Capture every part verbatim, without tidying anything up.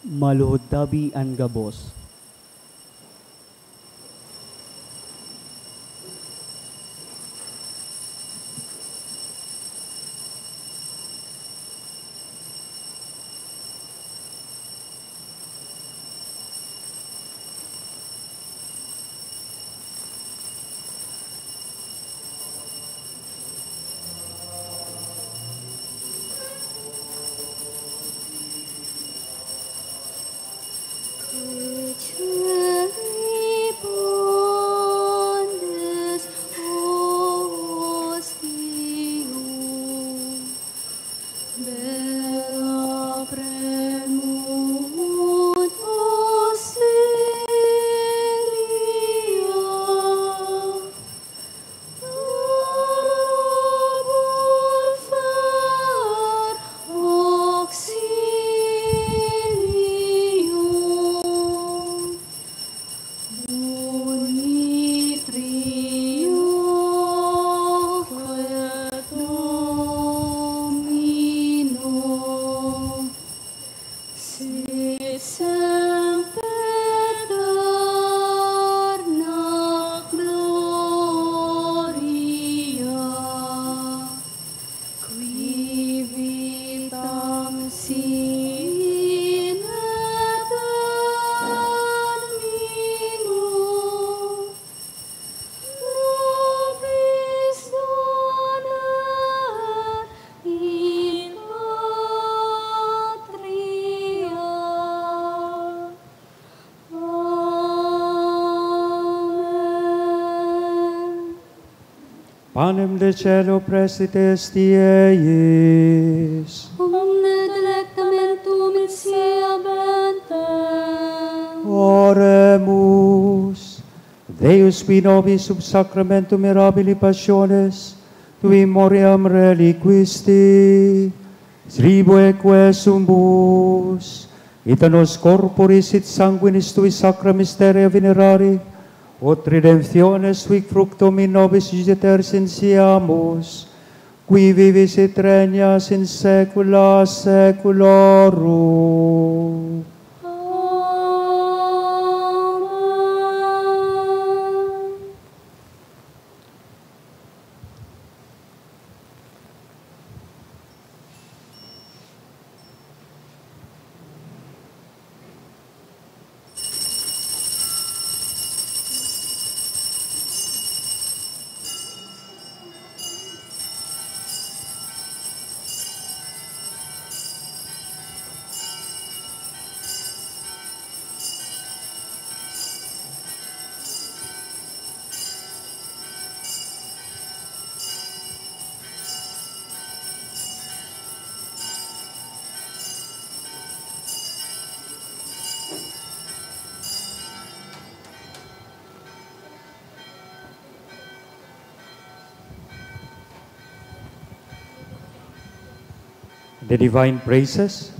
Maluhod tabi an gabos. Panem de celo prestites tieis. Omne delectamentum in sia bentem. Oremus. Deus, qui nobis sub sacramentum mirabili passiones, tu in memoriam reliquisti, tribueque sumbus, et a nos corporis et sanguinis tui sacra mysteria venerari, ut redemptionis huic fructum in nobis judicataris insiamus, qui vivis et regnas in saecula saeculorum. Amen. The divine praises.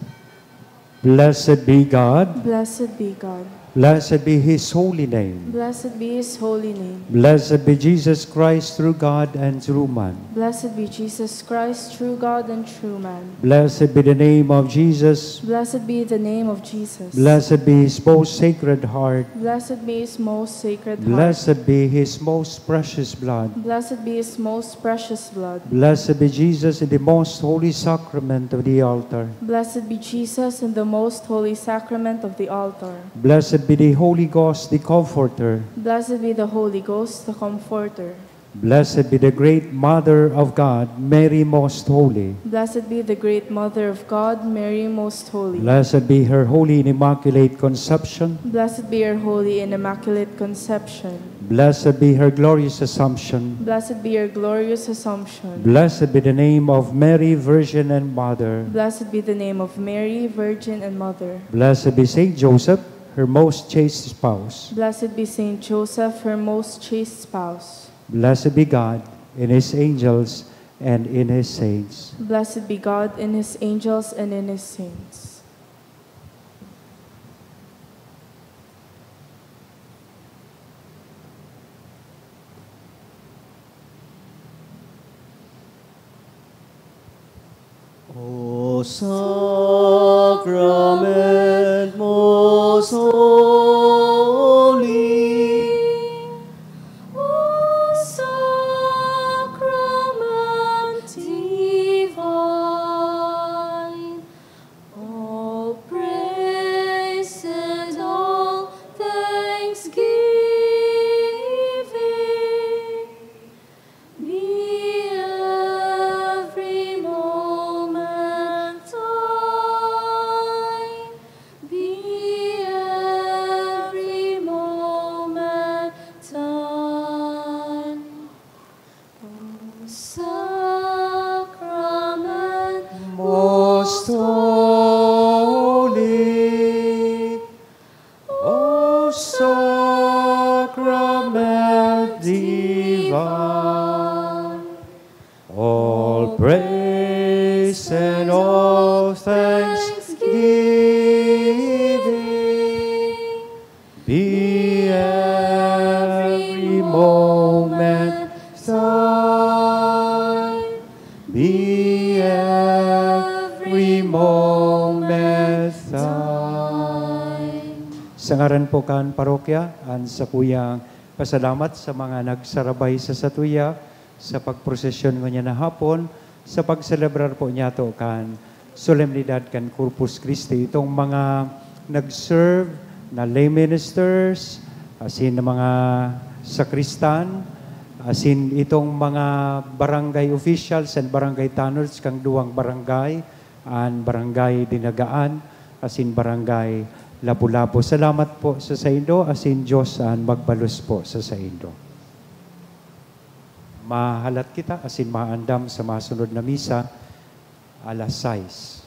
Blessed be God. Blessed be God. Blessed be His holy name. Blessed be His holy name. Blessed be Jesus Christ, true God and true man. Blessed be Jesus Christ, true God and true man. Blessed be the name of Jesus. Blessed be the name of Jesus. Blessed be His most sacred heart. Blessed be His most sacred heart. Blessed be His most precious blood. Blessed be His most precious blood. Blessed be Jesus in the most holy sacrament of the altar. Blessed be Jesus in the most holy sacrament of the altar. Blessed be the Holy Ghost, the Comforter. Blessed be the Holy Ghost, the Comforter. Blessed be the great Mother of God, Mary Most Holy. Blessed be the great Mother of God, Mary Most Holy. Blessed be her holy and immaculate conception. Blessed be her holy and immaculate conception. Blessed be her glorious Assumption. Blessed be her glorious Assumption. Blessed be the name of Mary, Virgin and Mother. Blessed be the name of Mary, Virgin and Mother. Blessed be Saint Joseph, her most chaste spouse. Blessed be Saint Joseph, her most chaste spouse. Blessed be God in His angels and in His saints. Blessed be God in His angels and in His saints. O Sacrament. and most holy, O sacrament divine, all praise and all thanksgiving be every moment thine, be every moment thine. O sacrament most holy, O sacrament divine, all praise and all thanksgiving be every moment thine, be every moment thine. Sa ngaran po kan parokya, an sakuyang pasalamat sa mga nagsarabay sa satuya sa pagprosesyon ngunyan na hapon, sa pagselebrar po niyato kan solemnidad kan Corpus Christi. Itong mga nag-serve na lay ministers, asin na mga sakristan, asin itong mga barangay officials and barangay tanod kan duwang barangay, an Barangay Dinagaan, asin Barangay Lapu-Lapu. Salamat po sa saindo, asin Diyos an magbalos po sa saindo. Mahalat kita asin maandam sa masunod na misa, alas sais.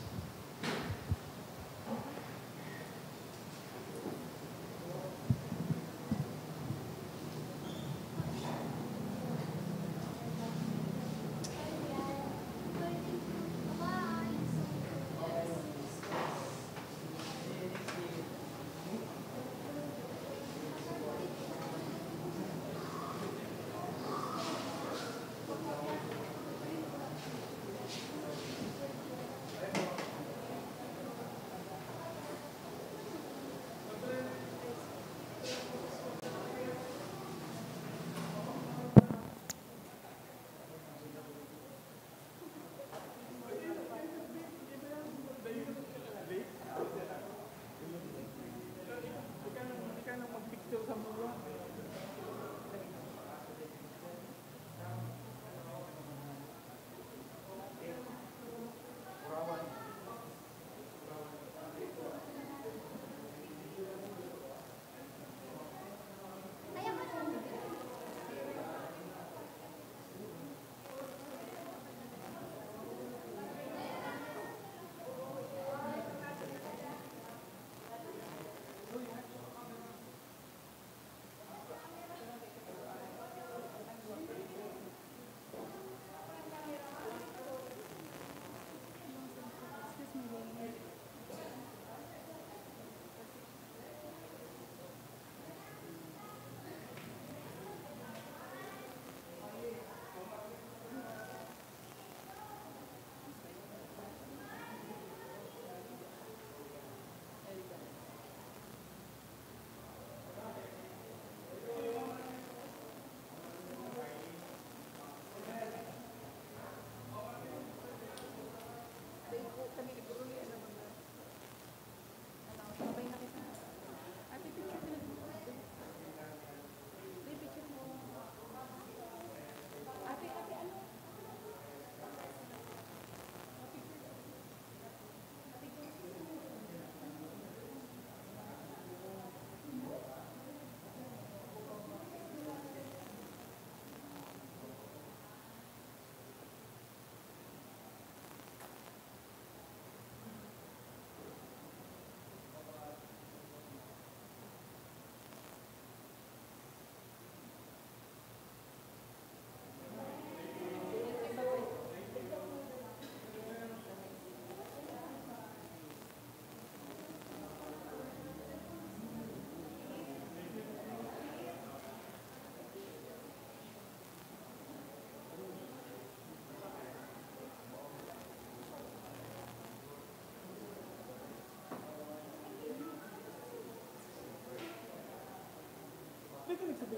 See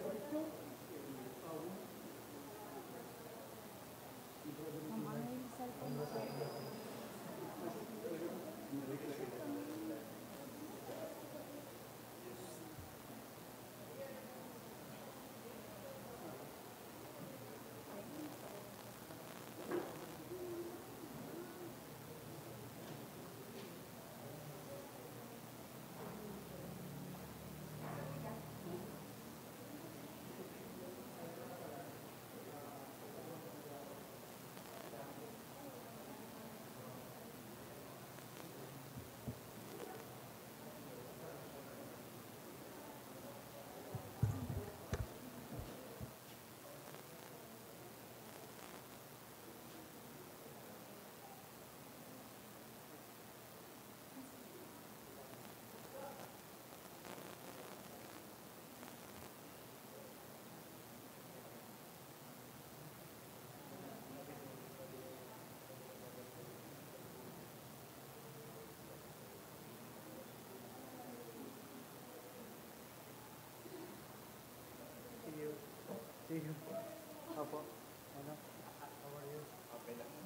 you. See you. Opo. Ano? How are you? Okay lang.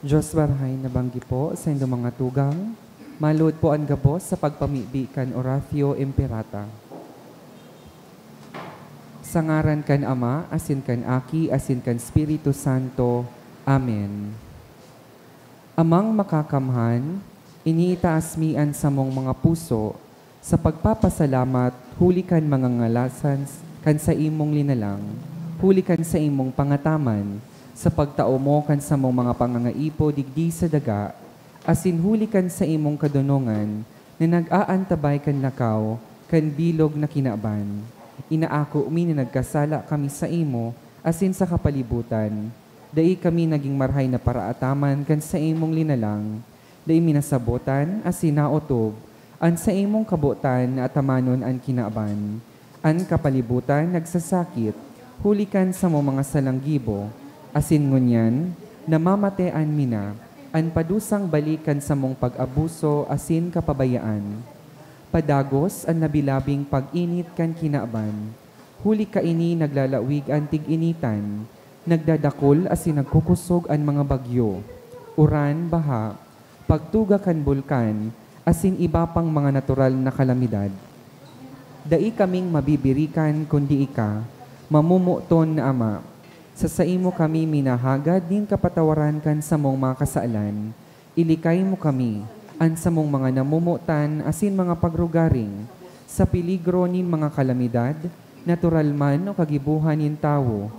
Diyos Marahay na banggi po sa indong mga tugang, maluod po an gabos sa pagpamibi kan Oratio Imperata. Sa ngaran kan Ama, asin kan Aki, asin kan Espiritu Santo. Amen. Amang Makakamhan, iniitaas mi an samong mga puso sa pagpapasalamat huli kan mga ngalasan kan saimong linalang, huli kan saimong pangataman, sa pagtao mo kan samong mga pangangaipo digdi sa daga, asin huli kan saimong kadonongan na nag-aantabay kan lakaw kan bilog na kinaban. Inaako mi na nagkasala kami saimo asin sa kapalibutan. Dai kami naging marahay na paraataman kan saimong linalang. Dai mi nasabotan asin naotob an saimong kabotan na atamanon an kinaban. An kapalibutan nagsasakit huli kan samong mga salang gibo, asin ngunyan namamatean mi na an padusang balik kan samong pag-abuso asin kapabayaan. Padagos an labi-labing pag-init kan kinaban, huli kaini naglalawig an tig-initan, nagdadakul asin nagkukosog an mga bagyo, uran, baha, pagtuga kan bulkan, asin iba pang mga natural na kalamidad. Dai kaming mabibirikan kundi ika, mamomoton na Ama. Sa saimo kami minahagad nin kapatawaran kan samong mga kasalan. Ilikay mo kami, an samong mga namomotan asin mga pagrugaring, sa peligro nin mga kalamidad, natural man o kagibohan nin tawo.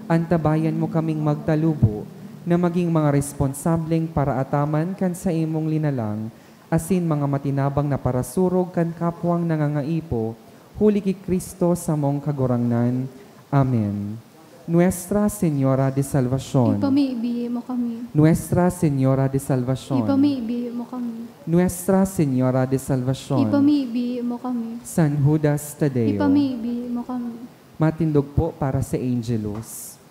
Antabayan mo kaming magtalubo na magin mga responsableng paraataman kan saimong linalang, asin mga matinabang na parasurog kan kapwang nangangaipo, huli ki Cristo samong Kagurangnan. Amen. Nuestra Señora de Salvacion. Ipamibi mo kami. Nuestra Señora de Salvacion. Ipamibi mo kami. Nuestra Señora de Salvacion. Ipamibi mo kami. San Judas Tadeo. Ipamibi mo kami. Matindog po para sa Angelus.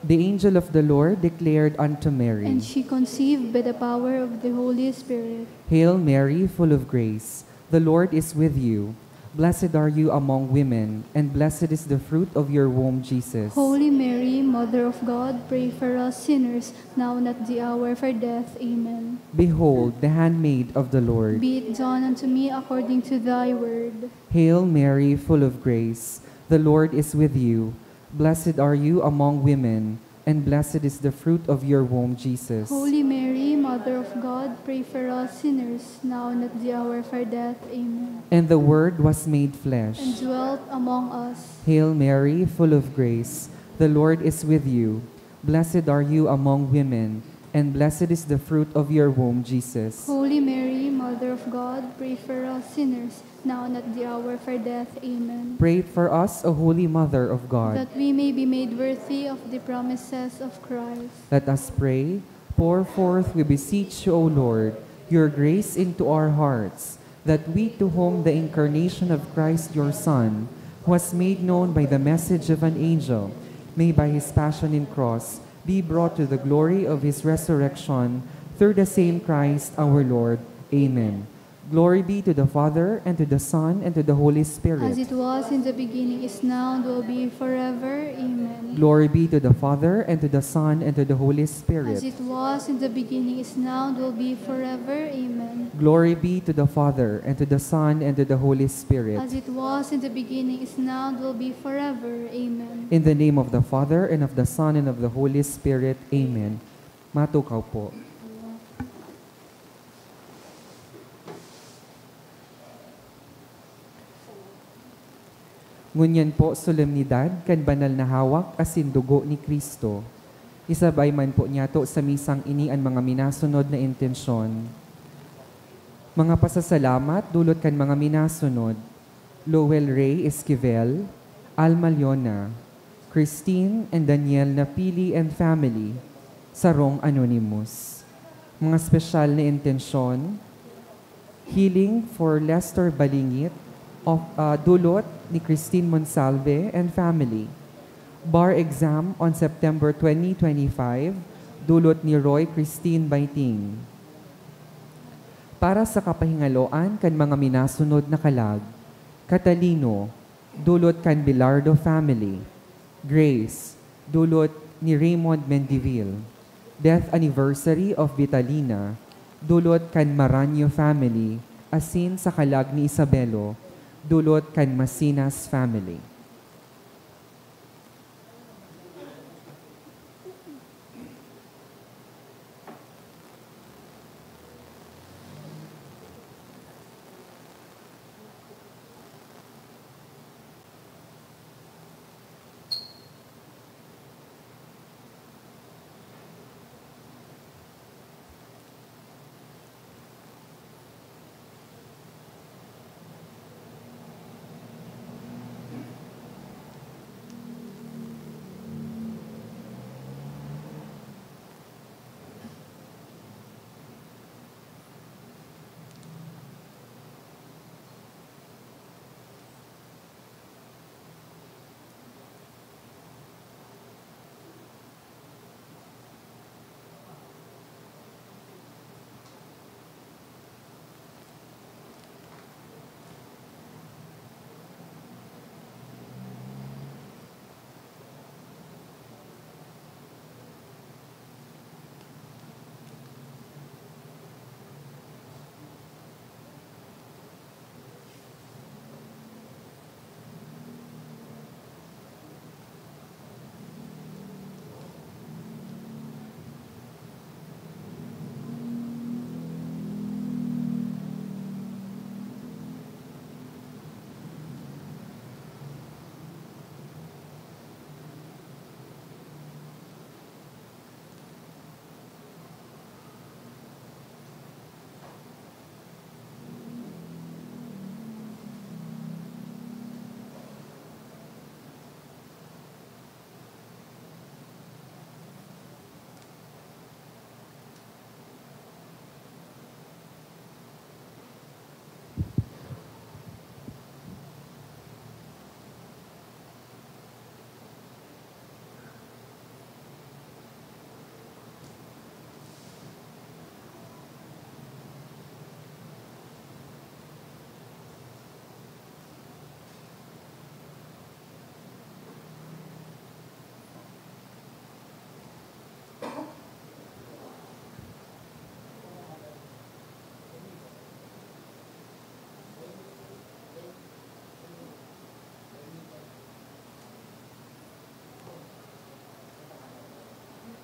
The angel of the Lord declared unto Mary. And she conceived by the power of the Holy Spirit. Hail Mary, full of grace, the Lord is with you. Blessed are you among women, and blessed is the fruit of your womb, Jesus. Holy Mary, Mother of God, pray for us sinners, now and at the hour of our death. Amen. Behold the handmaid of the Lord. Be it done unto me according to thy word. Hail Mary, full of grace, the Lord is with you. Blessed are you among women, and blessed is the fruit of your womb, Jesus. Holy Mary, Mother of God, pray for us sinners, now and at the hour of our death. Amen. And the Word was made flesh. And dwelt among us. Hail Mary, full of grace, the Lord is with you. Blessed are you among women, and blessed is the fruit of your womb, Jesus. Holy Mary, Mother of God, pray for us sinners, now and at the hour of our death. Amen. Pray for us, O Holy Mother of God. That we may be made worthy of the promises of Christ. Let us pray. Pour forth, we beseech you, O Lord, your grace into our hearts, that we, to whom the incarnation of Christ, your Son, was made known by the message of an angel, may by his passion and cross be brought to the glory of his resurrection, through the same Christ our Lord. Amen. Glory be to the Father, and to the Son, and to the Holy Spirit. As it was in the beginning, is now, and will be forever. Amen. Glory be to the Father, and to the Son, and to the Holy Spirit. As it was in the beginning, is now, and will be forever. Amen. Glory be to the Father, and to the Son, and to the Holy Spirit. As it was in the beginning, is now, and will be forever. Amen. In the name of the Father, and of the Son, and of the Holy Spirit. Amen. Matukaw po. Ngunyan po, solemnidad kan banal na hawak asin dugo ni Cristo. Isabay man po niyato sa misang ini an mga minasunod na intensyon. Mga pasasalamat dulot kan mga minasunod, Lowell Ray Esquivel, Alma Leona, Christine and Daniel Napili and family, sarong anonymous. Mga espesyal na intensyon, healing for Lester Balingit, of, ah, dulot ni Christine Monsalve and family. Bar exam on September twenty twenty-five, dulot ni Roy Christine Baiting. Para sa kapahingaloan kan mga minasunod na kalag, Catalino, dulot kan Bilardo family. Grace, dulot ni Raymond Mendivil. Death anniversary of Vitalina, dulot kan Maranyo family, asin sa kalag ni Isabelo, dulot kan Masinas family.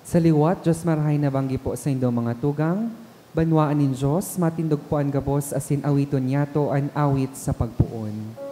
Sa liwat, Diyos Marahay na banggi po saindo mga tugang. Banwaan nin Diyos, matindog po an gabos asin awiton niyato an awit sa pagpoon.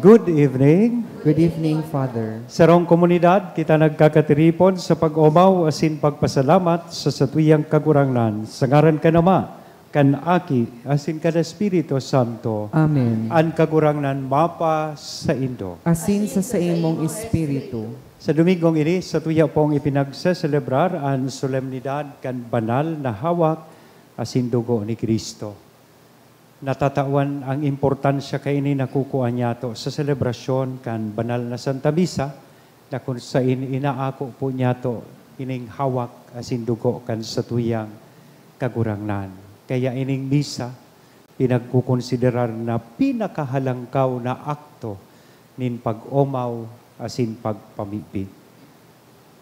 Good evening. Good evening, Father. Sarong komunidad, kita nagkakatiripon sa pag-omaw asin pagpasalamat sa satuyang Kagurangnan, sa ngaran kan Ama, kan Aki, asin kan Espiritu Santo. Amen. An Kagurangnan mapa saindo. Asin sa saimong espiritu. Sa Domingong ini, satuya pong ipinagseselebrar an solemnidad kan banal na hawak asin dugo ni Cristo. Natatawan ang importansya kaini na kukua niyato sa selebrasyon kan banal na Santa Misa, na kun sain inaako po niyato ining hawak asin dugo kan satuyang Kagurangnan. Kaya ining misa, pinagkukonsiderar na pinakahalangkaw na akto nin pag-omaw asin pagpamibi.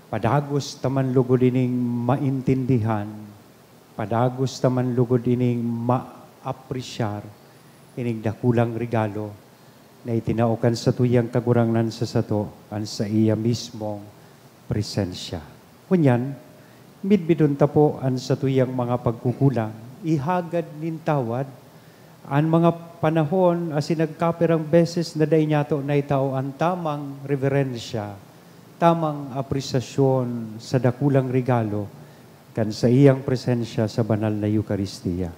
Padagos ta man lugod ining maintindihan, padagos ta man lugod ining maapresyar, ining dakulang regalo na itinao kan satuyang Kagurangnan sa sato, an saiya mismong presensya. Ngunyan, midbidon ta po an satuyang mga pagkukulang, ihagad nin tawad, an mga panahon asin nagkapirang beses na dai niyato naitao an tamang reverensya, tamang apresyasyon sa dakulang regalo kan saiyang presensya sa banal na Eukaristia.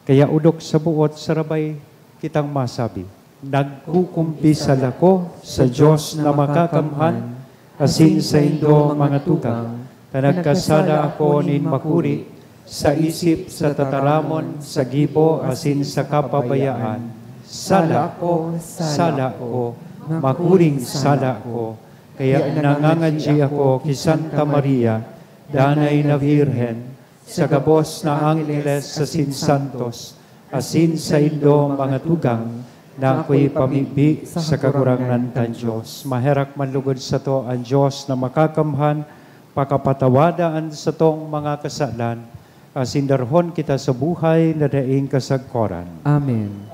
Kaya odok sa buot sarabay kitang masabi, "Nagkukumpisal ako sa Dios na makakamhan, asin saindo, mga tugang, ta nagkasala ako nin makuri sa isip, sa tataramon, sa gibo, asin sa kapabayaan. Sala ako, sala ako, makuring sala ako. Kaya nangangadyi ako ki Santa Maria, Danay na Birhen, sa gabos na angheles asin santos, asin saindo, mga tugang, na akoy pamibi sa Kagurangnan kan Dios." Maherak man lugod sato an Dios na makakamhan, pakapatawada an satong mga kasalan, asin darhon kita sa buhay na daing kasagkoran. Amen.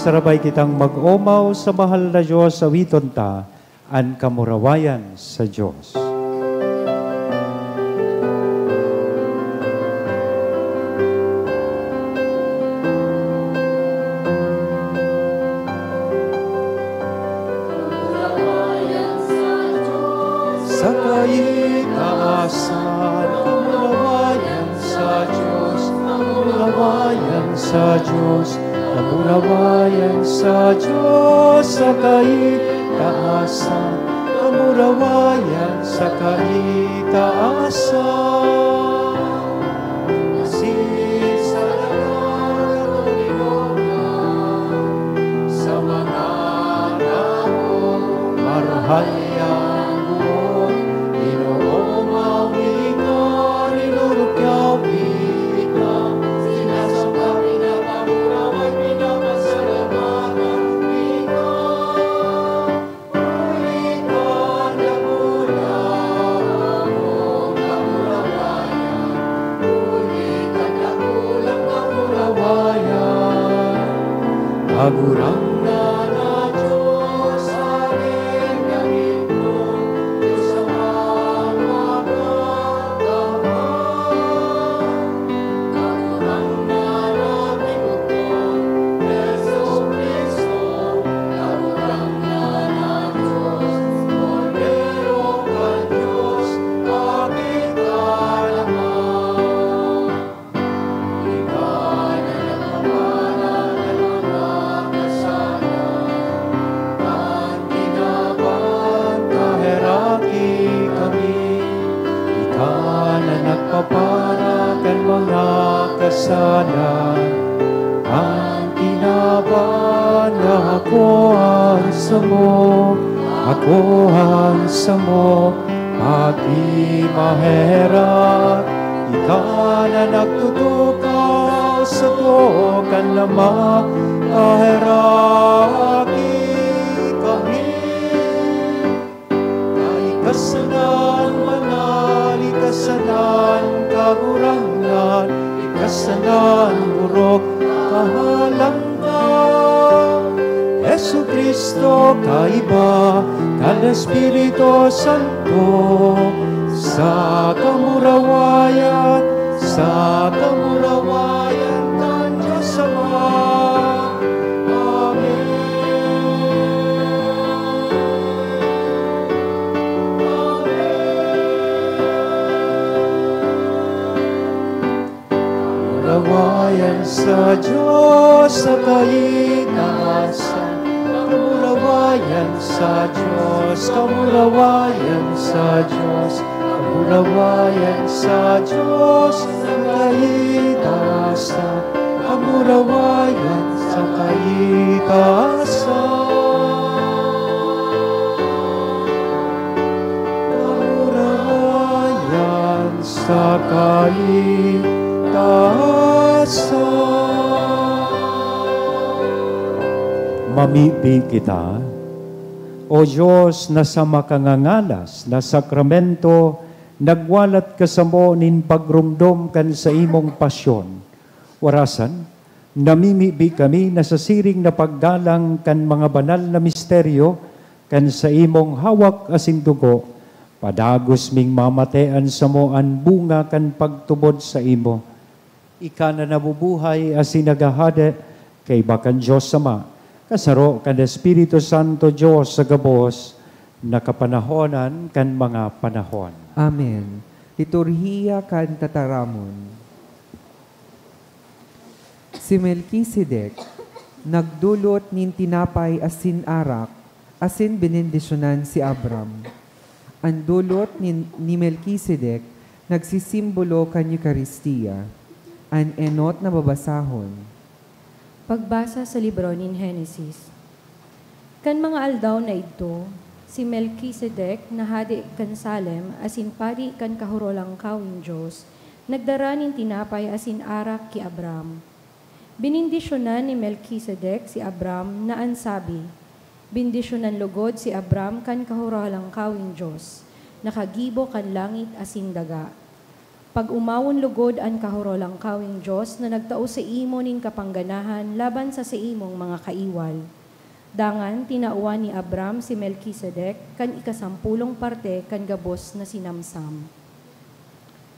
Sarabay kitang mag-omaw sa mahal na Dios, awiton ta an kamurawayan sa Dios. Sa kaitaasan, kamurawayan sa Dios, kamurawayan sa Dios, kamurawayan sa Dios, sa kaitaasan, kamurawayan sa kaitaasan. Asin sa daga na sa mga tawo, marhay an buot, Ginoo, mawi ka, linurukyaw kita, sinasamba, pinapamuraway, pinapasalamatan kita. Huli kan dakulang kamurawayan, huli kan dakulang kamurawayan, Kagurangnan na Diyos, Haring David ko, Diyos sa mga katawan. Kagurangnan na Ginoo, Jesu-Cristo, Kagurangnan na Diyos, Kordero kan Diyos, Aki kan Ama. Ika na nagpapara kan mga kasalan, kan kinaban, kaheraki kami. Ika na nagpapara kan mga kasalan, kan kinaban, na ako an samo, ako an samo, pati maherak. Ika na nagtutukaw sato kan Ama, kaheraki kami. Ika sana an banal, ika sana an Kagurangnan, ika sana an orog, kahalang ka. Jesu-Cristo, kaiba kan Espiritu Santo, sa kamurawayan, sa kamurawayan kan Dios Ama. Amen. Amen. Kamurawayan sa Dios sa kaitaasan. Kamurawayan sa Dios, kamurawayan sa Dios, kamurawayan sa Dios sa kaitaasan. Kamurawayan sa kaitaasan. Kamurawayan sa kaitaasan. Mamibi kita. O Dios, na sa makangangalas na sakramento, nagwalat ka samo nin pagromdom kan saimong pasyon. Warasan, namimibi kami na sa siring na paggalang kan mga banal na misteryo kan saimong hawak asin dugo, padagos ming mamatean samo an bunga kan pagtubod saimo. Ika na nabubuhay asin naghahade kaiba kan Dios Ama, kasaro kan Espiritu Santo, Dios sa gabos na kapanahonan kan mga panahon. Amen. Liturhiya kan Tataramon. Si Melkisedek nagdolot nin tinapay asin arak, asin benendisyonan si Abram. An dolot nin, ni Melkisedek nagsisimbolo kan Eukaristia. An enot na babasahon. Pagbasa sa libro nin Henesis. Kan mga aldaw na idto, si Melkisedek na hade kan Salem asin padi kan kahorolangkawing Dios, nagdara nin tinapay asin arak ki Abram. Benendisyonan ni Melkisedek si Abram na an sabi, "Bendisyonan logod si Abram kan kahorolangkawing Dios, nakagibo kan langit asin daga." Pag-omawon logod an kahorolangkawing Dios na nagtao saimo nin kapangganahan laban sa saimong mga kaiwal. Dangan tinawan ni Abram si Melkisedek kan ikasampolong parte kan gabos na sinamsam.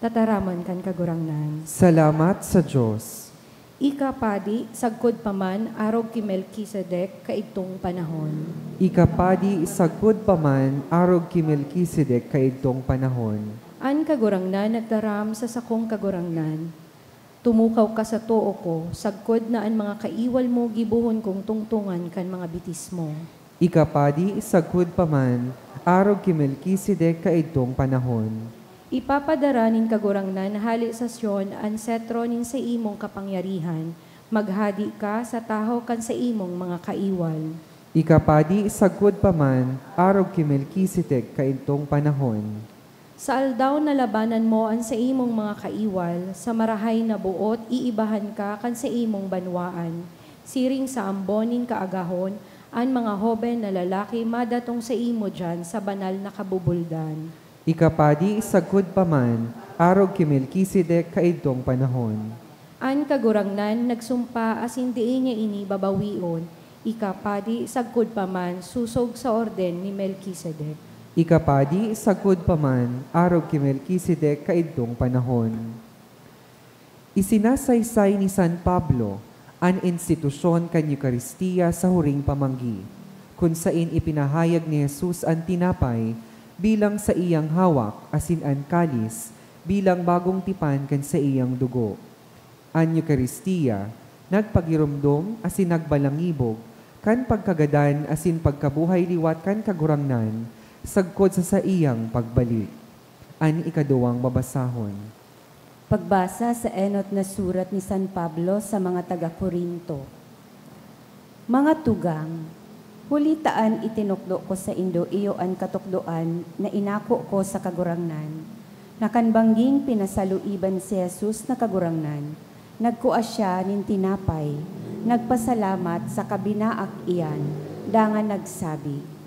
Tataramon kan Kagurangnan. Salamat sa Dios. Ika padi, sagkod pa man, arog ki Melkisedek kaidtong panahon. Ika padi, sagkod pa man, arog ki Melkisedek kaidtong panahon. An Kagurangnan nagtaram sa sakong kagurangnan, "Tumukaw ka sa too ko, sagkod na an mga kaiwal mo gibohon kong tungtongan kan mga bitis mo." Ika padi, sagkod pa man, arog ki Melkisedek kaidtong panahon. Ipapadara nin Kagurangnan hale sa Sion an setro nin saimong kapangyarihan, maghade ka sa tahaw kan saimong mga kaiwal. Ika padi, sagkod pa man, arog ki Melkisedek kaidtong panahon. Sa aldaw na labanan mo an saimong mga kaiwal, sa marahay na boot iibahan ka kan saimong banwaan. Siring sa ambon nin kaagahon, an mga hoben na lalaki madatong saimo diyan sa banal na kabubuldan. Ika padi, sagkod pa man, arog ki Melkisedek kaidtong panahon. An Kagurangnan nagsumpa asin dai niya ini babawion, ika padi, sagkod pa man, sosog sa orden ni Melkisedek. Ika padi, sagkod pa man, arog ki Melkisedek kaidtong panahon. Isinasaysay ni San Pablo an institusyon kan Eukaristia sa huring pamanggi, kun saen ipinahayag ni Jesus an tinapay bilang saiyang hawak asin an kalis bilang bagong tipan kan saiyang dugo. An Eukaristia nagpagiromdom asin nagbalangibog kan pagkagadan asin pagkabuhay liwat kan Kagurangnan sagkod sa saiyang pagbalik. An ikaduwang babasahon. Pagbasa sa enot na surat ni San Pablo sa mga taga-Corinto. Mga tugang, huli ta an itinukdo ko saindo iyo an katukdoan na inako ko sa Kagurangnan, na kan bangging pinasaluiban si Jesus na Kagurangnan, nagkua siya nin tinapay, nagpasalamat saka binaak iyan, dangan nagsabi,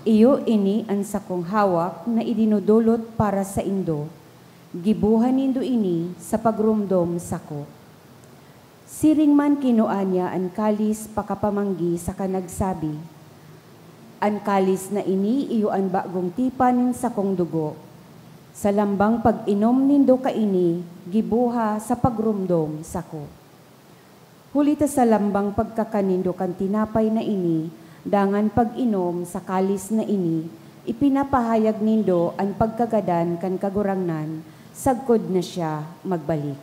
"Iyo ini an sakong hawak na idinodolot para saindo. Giboha nindo ini sa pagromdom sako." Siring man kinua niya an kalis pakapamanggi saka nagsabi, "An kalis na ini iyo an bagong tipan nin sakong dugo. Sa lambang pag-inom nindo kaini, giboha sa pagromdom sako." Huli ta sa lambang pagkakan nindo kan tinapay na ini, dangan pag-inom sa kalis na ini, ipinapahayag nindo an pagkagadan kan Kagurangnan sagkod na siya magbalik.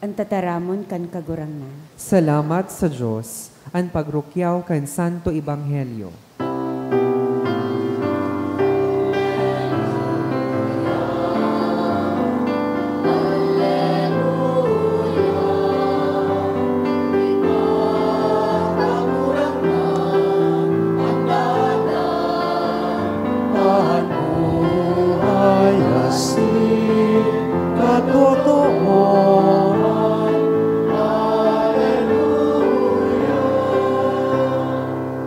An tataramon kan Kagurangnan. Salamat sa Dios. An pagrukyaw kan Santo Ebanghelyo. An buhay asin katotoohan. Hallelujah.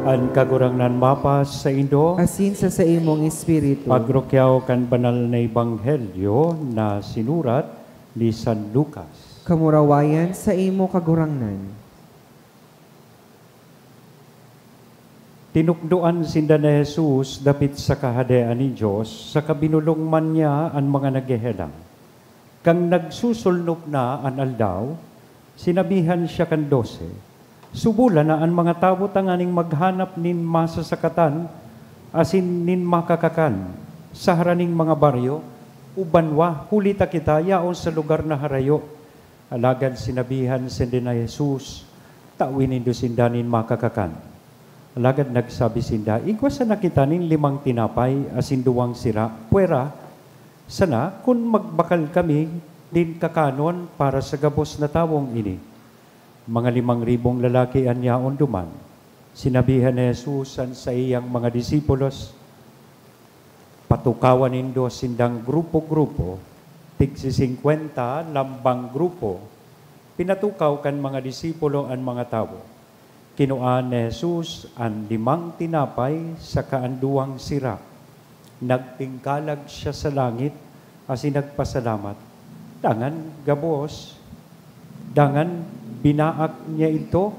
An Kagurangnan mapasaindo. Asin sa saimong espiritu. Pagrukyaw kan banal na ebanghelyo na sinurat ni San Lucas. Kamurawayan saimo, Kagurangnan. Tinukdoan sinda ni Jesus dapit sa Kahadean nin Dios, saka binolong man niya an mga naghehelang. Kan nagsusulnop na an aldaw, sinabihan siya kan dose, "Subola na an mga tawo tanganing maghanap nin masasakatan asin nin makakakan sa haraning mga baryo o banwa, huli ta kita yaon sa lugar na harayo." Alagad sinabihan sinda ni Jesus, "Tawi nindo sinda nin makakakan." Alagad nagsabi sinda, "Igwa sana kita nin limang tinapay asin duwang sira pwera sana kun magbakal kami nin kakanon para sa gabos na tawong ini." Mga limang ribong lalaki an yaon duman. Sinabihan ni Jesus an saiyang mga disipulos, "Patukawan nindo sindang grupo-grupo, tigsi singkwenta lambang grupo." Pinatukaw kan mga disipulo an mga tawo. Kinua ni Jesus an limang tinapay saka an duwang sira. Nagtingkalag siya sa langit asin nagpasalamat. Dangan gabos, dangan binaak niya idto,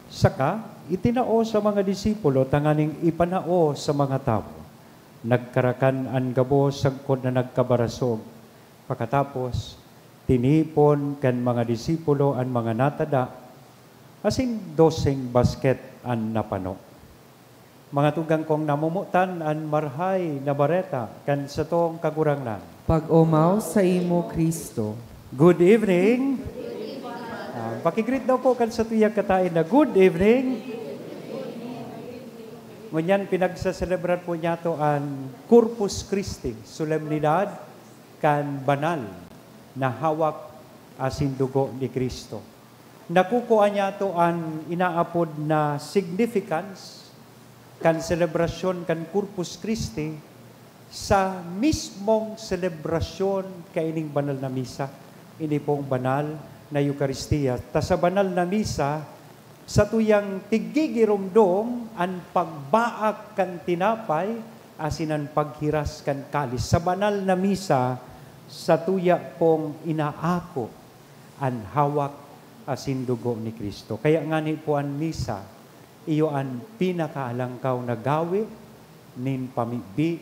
saka itinao sa mga disipulo tanganing ipanao sa mga tawo. Nagkarakan an gabos sagkod na nagkabarasog. Pakatapos, tinipon kan mga disipulo an mga natada, asin doseng basket an napano. Mga tugang kong namomotan, an Marahay na Bareta kan satong Kagurangnan. Pag-omaw saimo, Cristo. Good evening. Ah, paki-greet daw po kan satuyang kataed na, "Good evening." Ngunyan, pinagsaselebrar po niyato an Corpus Christi, solemnidad kan banal na hawak asin dugo ni Cristo. Nakukua niyato an inaapod na significance kan selebrasyon kan Corpus Christi sa mismong selebrasyon kaining banal na misa. Ini pong banal na Eukaristia. Ta sa banal na misa, satuyang tigigiromdom an pagbaak kan tinapay asin an paghiras kan kalis. Sa banal na misa, satuya pong inaako an hawak asin dugo ni Cristo. Kaya ngani po an misa, iyo an pinakaalangkaw na gawi nin pamibi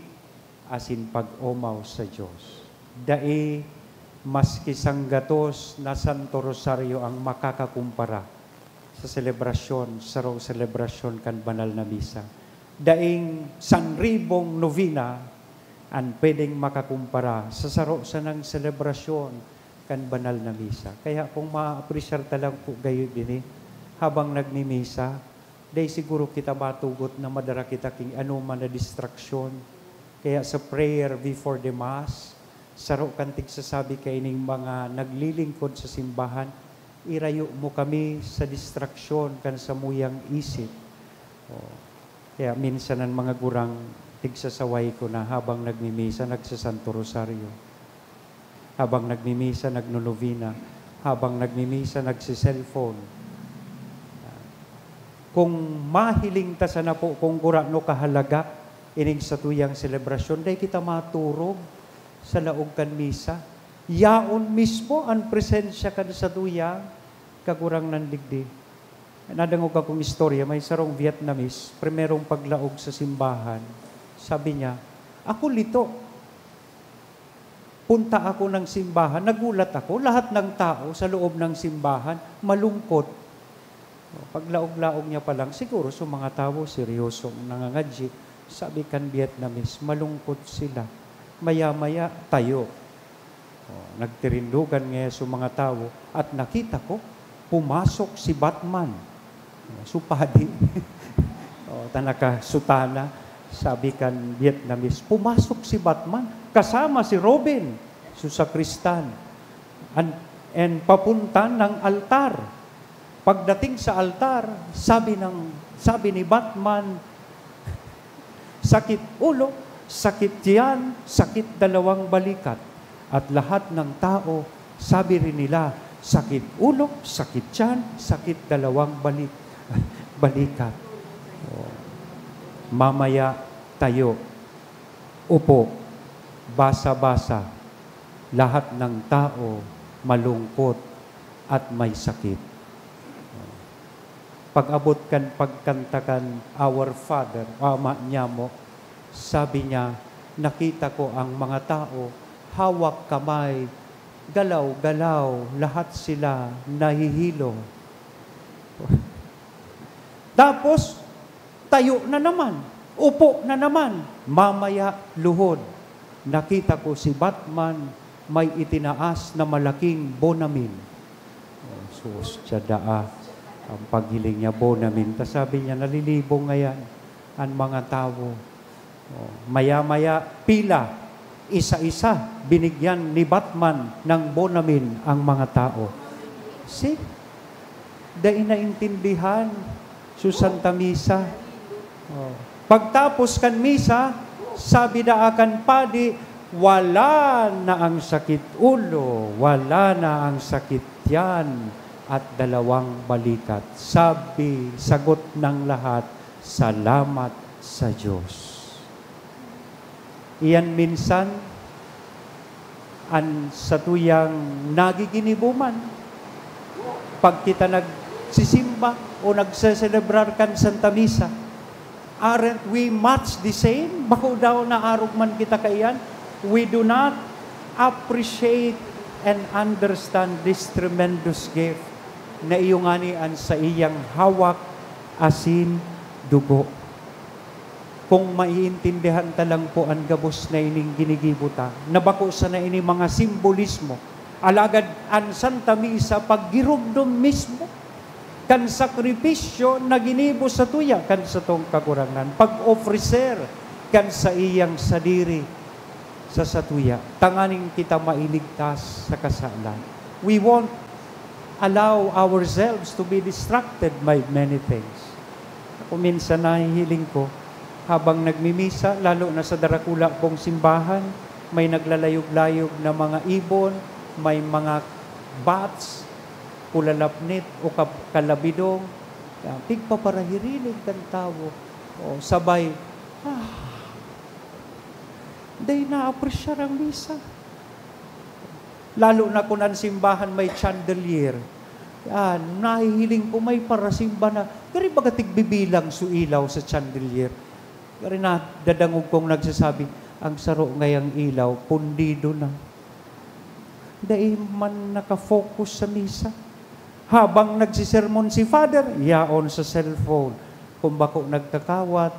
asin pag-omaw sa Dios. Dai maski sanggatos na Santo Rosario ang makakakumpara sa selebrasyon, sarong selebrasyon kan banal na misa. Daing sanribong novena an pwedeng makakumpara sa saro sanang selebrasyon kan banal na misa. Kaya kung ma-apresyar ta lang po gayo din eh, habang nagmimisa, dai siguro kita matugot na madara kita king anoman na distraksyon. Kaya sa prayer before the Mass, saro kan tigsasabi kaining mga naglilingkod sa simbahan, "Irayo mo kami sa distraksyon kan samuyang isip." Oh. Kaya minsan an mga gurang tigsasaway ko na habang nagmimisa, nagsasanto rosaryo. Habang nagmimisa, nagnonovena. Habang nagmimisa, nagse-cellphone. Kung mahiling ta sana po kung gurano kahalaga ining satuyang selebrasyon, dai kita maturog sa laog kan misa. Yaon mismo an presensya kan satuyang Kagurangnan digdi. Nadangog akong istorya, may sarong Vietnamese, primerong paglaog sa simbahan, sabi niya, "Ako lito. Punta ako ng simbahan, nagulat ako, lahat ng tao sa loob ng simbahan malungkot." Paglaog-laog niya pa lang, siguro sa mga tawo, seryosong nangangadyi, sabi kan Vietnamese, "Malungkot sila. Maya-maya, tayo." Oh, nagtirindugan ngaya sa mga tawo, at nakita ko, pumasok si Batman. Oh, so padi. Oh, ta nakasutana, sabi kan Vietnamese, "Pumasok si Batman, kasama si Robin." So sakristan. And, and papunta ng altar. Pagdating sa altar, sabi ng, sabi ni Batman, "Sakit ulo, sakit tiyan, sakit dalawang balikat." At lahat ng tao, sabi rin nila, "Sakit ulo, sakit tiyan, sakit dalawang balik-, balikat." Oh. Mamaya tayo, upo, basa-basa, lahat ng tao malungkot at may sakit. Pag-abot kan pagkanta kan Our Father, Ama Niamo, sabi niya, "Nakita ko ang mga tao, hawak kamay, galaw-galaw, lahat sila nahihilo." Tapos, tayo na naman, upo na naman, mamaya luhod. Nakita ko si Batman may itinaas na malaking bonamin. Oh, sus, tiyadaa. Ang paghiling niya, bonamin. Ta sabi niya, "Nalilibong ngayan an mga tawo." Oh, maya-maya, pila, isa-isa, binigyan ni Batman ng bonamin ang mga tao. See? Dai naintindihan so Santa Misa. Oh. Pagtapos kan misa, sabi daa kan padi, "Wala na ang sakit ulo, wala na ang sakit tiyan, at dalawang balikat." Sabi, sagot ng lahat, "Salamat sa Diyos." Iyan minsan an satuyang nagiginibo man pag kita nagsisimba o nagseselebrar kan Santa Misa. Aren't we much the same? Bako daw na arog man kita kaiyan? We do not appreciate and understand this tremendous gift na iyo ngani an saiyang hawak asin dugo. Kung maiintindihan ta lang po an gabos na ining ginigibo ta, na bako sana ini mga simbolismo, alagad an Santa Misa paggiromdom mismo kan sakripisyo na ginibo satuya kan satong Kagurangnan, pag-ofrecer kan saiyang sadiri sa satuya, tanganing kita mailigtas sa kasalan. We won't allow ourselves to be distracted by many things. Ako minsan nahihiling ko, habang nagmimisa, lalo na sa darakula kong simbahan, may naglalayog-layog na mga ibon, may mga bats, kulalapnit o kab-, kalabidong, yan, tigpaparahirinig kan tawo. O, sabay, ah, dai naapresyar ang misa. Lalo na kun an simbahan may chandelier. Yan, nahihiling ko may parasimba na, gari baga tigbibilang so ilaw sa chandelier. Gari nadadangog kong nagsasabi, "Ang saro ngayang ilaw, pundido na." Dai man naka-focus sa misa. Habang nagsisermon si Father, yaon sa cellphone. Kung bako nagkakawat,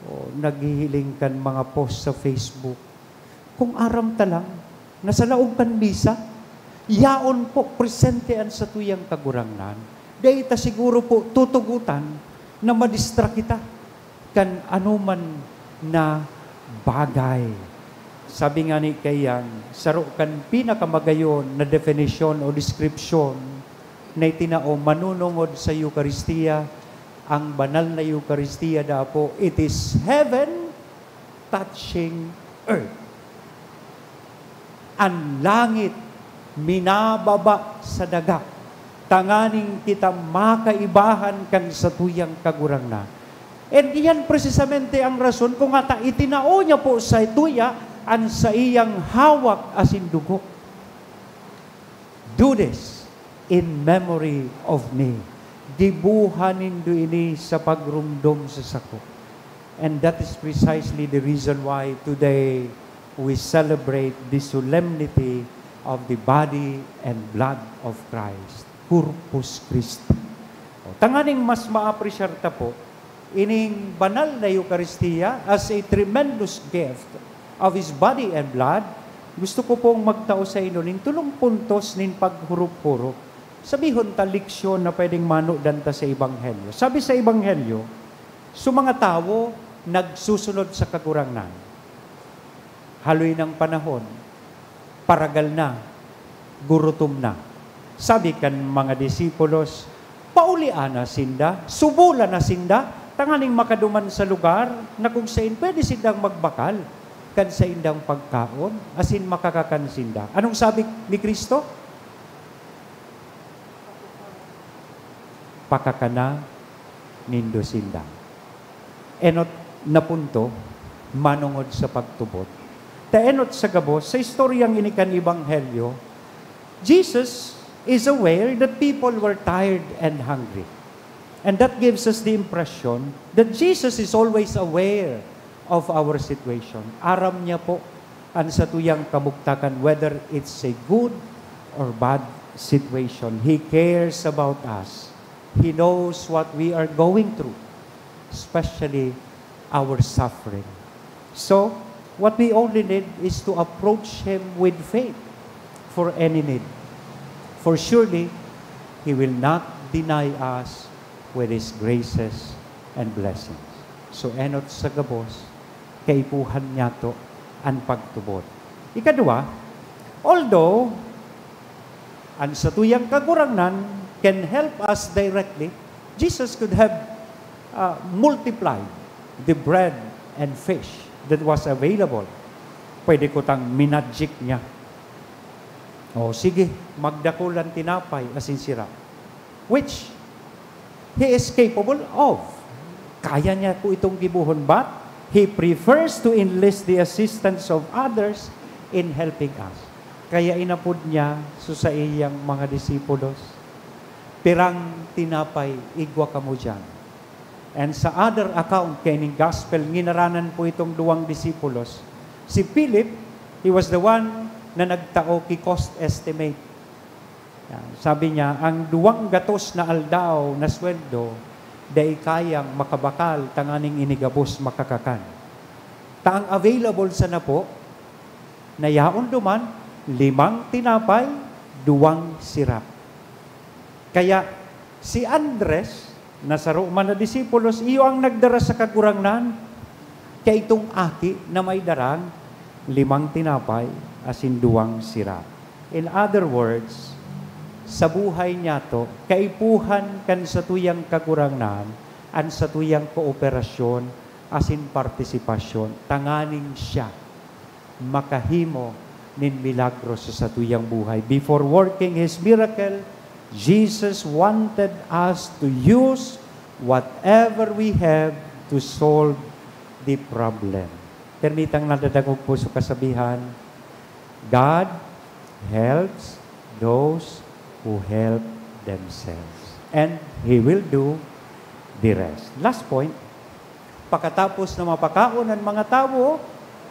o naghihiling kan mga post sa Facebook. Kung aram ta lang na sa laog kan misa, yaon po presente an satuyang Kagurangnan, dai ta siguro po tutugotan na madistra kita kan anoman na bagay. Sabi ngani kaiyan, saro kan pinakamagayon na definisyon o deskripsyon na itinao manunungod sa Eukaristia, ang banal na Eukaristia daa po, it is heaven touching earth. An langit minababa sa daga, tanganing kita makaibahan kan satuyang Kagurangnan. And iyan presisamente ang rason kung ata itinao niya po sa tuya an saiyang hawak asin dugo. Do this in memory of me. Giboha nindo ini sa pagromdom sa sako. And that is precisely the reason why today we celebrate the solemnity of the body and blood of Christ, Corpus Christi. O, tanganing mas maapresyar ta po ining banal na Eukaristia as a tremendous gift of His body and blood, gusto ko pong magtao sa inyo nin tolong puntos nin paghurup-hurup. Sabihon ta, leksyon na pwedeng manudan ta sa Ebanghelyo. Sabi sa Ebanghelyo, so mga tawo nagsusunod sa Kagurangnan. Haloy nang panahon, paragal na, gurutom na. Sabi kan mga disipulos, "Paulian na sinda, subolan na sinda, tanganing makaduman sa lugar na kung sain pwede sindang magbakal kan saindang pagkaon, asin makakakan sinda." Anong sabi ni Cristo? "Pakakana nindo sinda." Enot na punto, manongod sa pagtubod. Ta enot sa gabos, sa istoryang ini kan Ebanghelyo, Jesus is aware that people were tired and hungry. And that gives us the impression that Jesus is always aware of our situation. Aram niya po an satuyang kabugtakan, whether it's a good or bad situation. He cares about us. He knows what we are going through, especially our suffering. So, what we only need is to approach Him with faith for any need. For surely, He will not deny us with His graces and blessings. So, enot sa gabos, kaipuhan niyato an pagtubod. Ikaduwa, although an satuyang Kagurangnan can help us directly, Jesus could have, ah, multiplied the bread and fish that was available. Pwede kutang minadjik niya. O, sige, magdakul an tinapay asin sira. Which He is capable of. Kaya niya po itong gibohon, but He prefers to enlist the assistance of others in helping us. Kaya inapod niya so saiyang mga disipulos, "Pirang tinapay igwa kamo diyan?" And sa other account kaining gospel, nginaranan po itong duwang disipulos. Si Philip, he was the one na nagtao ki cost estimate. Yan. Sabi niya, "Ang duwang gatos na aldaw na sweldo, dai kayang makabakal tanganing ini gabos makakakan." Ta ang available sana po, na yaon duman, limang tinapay, duwang sira. Kaya, si Andres, na saro man na disipulos, iyo ang nagdara sa Kagurangnan. Kaya itong aki na may darang limang tinapay asin duwang sira. In other words, sa buhay niyato, kaipuhan kan satuyang Kagurangnan an satuyang kooperasyon asin partisipasyon, tanganing siya makahimo nin milagro sa satuyang buhay. Before working His miracle, Jesus wanted us to use whatever we have to solve the problem. Permitang nadadangog po sa kasabihan, "God helps those who help themselves." And He will do the rest. Last point, pakatapos na mapakaon an mga tawo,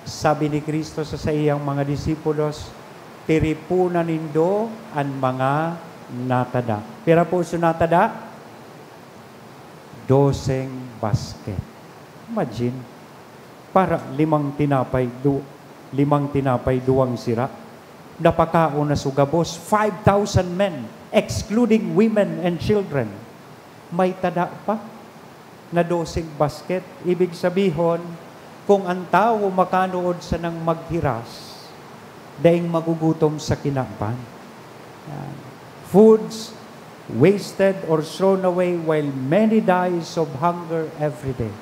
sabi ni Cristo sa saiyang mga disipulos, "Tiriponan nindo an mga natada." Pira po so natada? Doseng basket. Imagine, para limang tinapay, du-, limang tinapay, duwang sira. Napakaon na so gabos, five thousand men, excluding women and children. May tada pa na doseng basket. Ibig sabihon, kung an tawo makanood sanang maghiras, daing magugutom sa kinaban. Yan. Foods wasted or thrown away while many dies of hunger every day.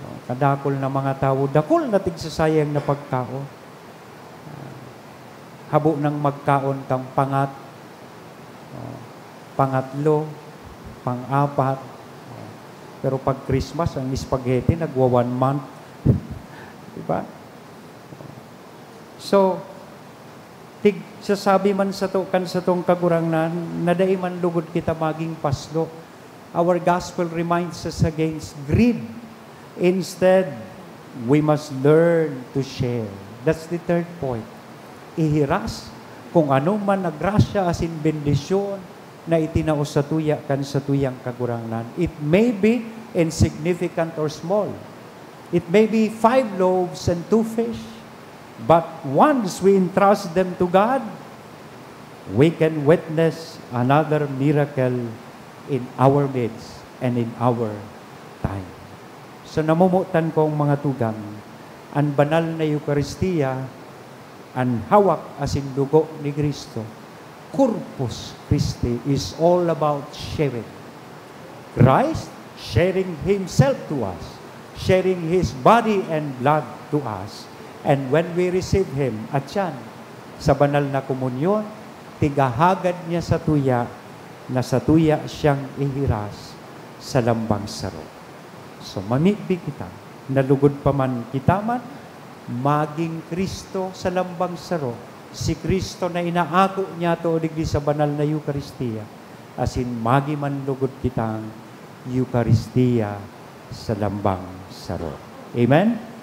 No, kadakul na mga tawo, dakul na tigsasayang na pagkaon. Ah, habo nang magkaon kang pangat, oh, pangatlo, pang-apat. Oh, pero pag Christmas, ang spaghetti nagwa one month. Di ba? So, Tig-, sasabi man sato kan satong Kagurangnan na dai man lugod kita magin paslo. Our gospel reminds us against greed. Instead, we must learn to share. That's the third point. Ihiras kung ano man na grasya asin bendisyon na itinao satuya kan satuyang Kagurangnan. It may be insignificant or small. It may be five loaves and two fish. But once we entrust them to God, we can witness another miracle in our midst and in our time. So, namomotan kong mga tugang, an banal na Eukaristia, an hawak asin dugo ni Cristo, Corpus Christi is all about sharing. Christ sharing Himself to us, sharing His body and blood to us. And when we receive Him, at yan, sa banal na komunyon, tigahagad niya satuya na satuya siyang ihiras sa lambang saro. So, mamibi kita na lugod pa man kita man, magin Cristo sa lambang saro, si Cristo na inaako niyato digdi sa banal na Eukaristia, asin magi man lugod kitang Eukaristia sa lambang saro. Amen?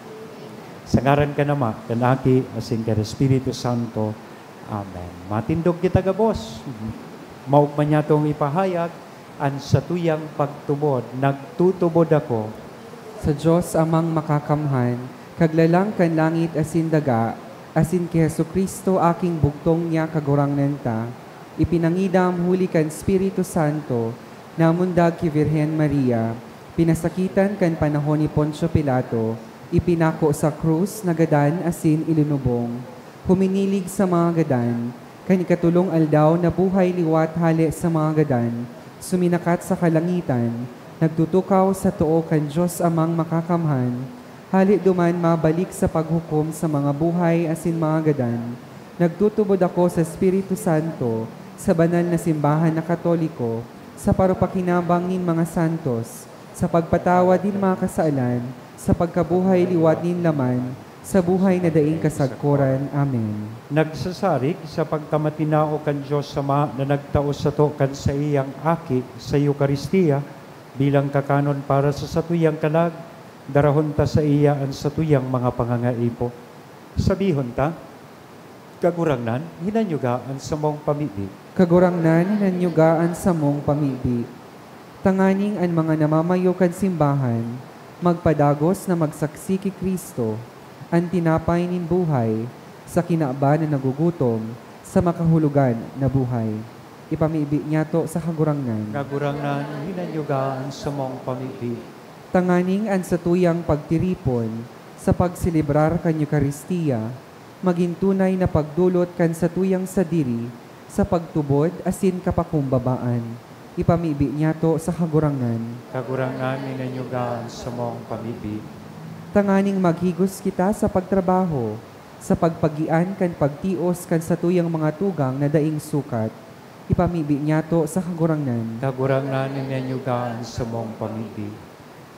Sa ngaran kan Ama, kan Aki, asin kan Espiritu Santo. Amen. Matindog kita gabos. Maogma niyatong ipahayag an satuyang pagtubod. Nagtutubod ako sa Dios Amang Makakamhan, Kaglalang kan langit asin daga, asin ki Jesu-Cristo, Aking bugtong niya, Kagurangnan ta, ipinangidam huli kan Espiritu Santo, namundag ki Birhen Maria, pinasakitan kan panahon ni Poncio Pilato, ipinako sa krus, nagadan asin ilinubong. Huminilig sa mga gadan, kan ikatolong aldaw nabuhay liwat hale sa mga gadan, suminakat sa kalangitan, nagtutukaw sa too kan Dios Amang Makakamhan, hale duman mabalik sa paghukom sa mga buhay asin mga gadan. Nagtutubod ako sa Espiritu Santo, sa banal na simbahan na Katoliko, sa parupakinabang nin mga santos, sa pagpatawad nin mga kasalan, sa pagkabuhay liwat nin laman, sa buhay na daing kasagkoran. Amen. Nagsasarig sa pagkamatinao kan Dios Ama na nagtao sato kan saiyang Aki sa Eukaristia bilang kakanon para sa satuyang kalag, darahon ta saiya an satuyang mga pangangaipo. Sabihon ta, Kagurangnan, hinanyuga an samong pamibi. Kagurangnan, hinanyuga an samong pamibi. Tanganing an mga namamayo kan simbahan magpadagos na magsaksi ki Cristo, an tinapay nin buhay, sa kinaban na nagugutom, sa makahulogan na buhay. Ipamibi niyato sa Kagurangnan. Kagurangnan, hinanyuga an samong pamibi. Tanganing an satuyang pagtiripon sa pagselebrar kan Eukaristia magin tunay na pagdolot kan satuyang sadiri sa pagtubod asin kapakumbabaan. Ipamibi niyato sa Kagurangnan. Kagurangnan, hinanyuga an samong pamibi. Tanganing maghigos kita sa pagtrabaho, sa pagpagian kan pagtios kan satuyang mga tugang na daing sukat. Ipamibi niyato sa Kagurangnan. Kagurangnan, hinanyuga an samong pamibi.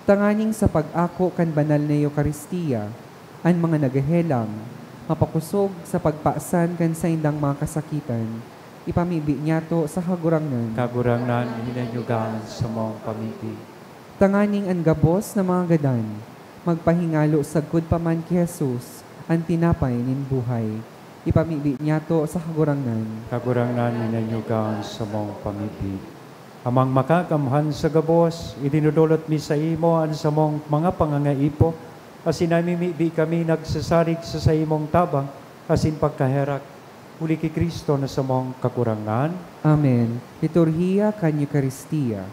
Tanganing sa pag-ako kan banal na Eukaristia, an mga naghehelang, mapakosog sa pagpasan kan saindang mga kasakitan, ipamibi niyato sa Kagurangnan. Kagurangnan, hinanyuga an samong pamibi. Tanganing an gabos na mga gadan magpahingalo sagkod pa man ki Jesus, an tinapay nin buhay. Ipamibi niyato sa Kagurangnan. Kagurangnan, hinanyuga an samong pamibi. Amang Makakamhan sa gabos, idinodolot mi saimo an samong mga pangangaipo, asin namimibi kami nagsasarig sa saimong tabang asin pagkaherak, huli ki Cristo na samong Kagurangnan. Amen. Liturhiya kan Eukaristia.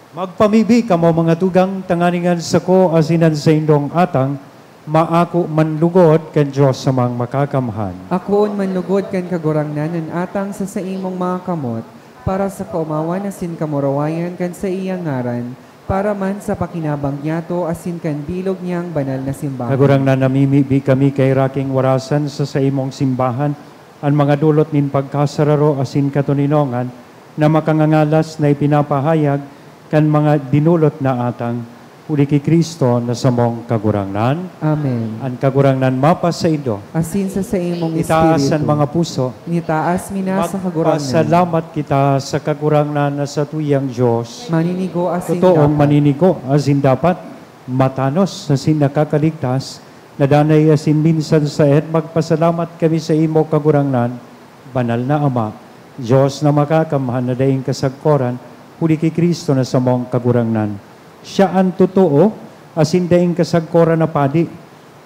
Magpamibi kamo, mga tugang, tanganing an sako asin an saindong atang maako man lugod kan Dios Amang Makakamhan. Akoon man lugod kan Kagurangnan an atang sa saimong mga kamot, para sa kaomawan asin kamurawayan kan saiyang ngaran, para man sa pakinabang niyato asin kan bilog niyang banal na simbahan. Kagurangnan, namimibi kami kay raking warasan sa saimong simbahan, an mga dolot nin pagkasararo asin katoninongan na makangangalas na ipinapahayag kan mga dinolot na atang, huli ki Cristo na samong Kagurangnan. Amen. An Kagurangnan mapasaindo. Asin sa saimong Itaas an espiritu. Mga puso. Initaas mi na sa Kagurangnan. Magpasalamat kita sa Kagurangnan na satuyang Dios. Maninigo asin Totoong dapat. Maninigo asin dapat, matanos asin nakakaligtas, na danay asin minsan saen magpasalamat kami sa imo, Kagurangnan, Banal na Ama, Dios na Makakamhan na daing kasagkoran, huli ki Cristo na samong Kagurangnan. Siya an totoo asin daing kasagkoran na padi.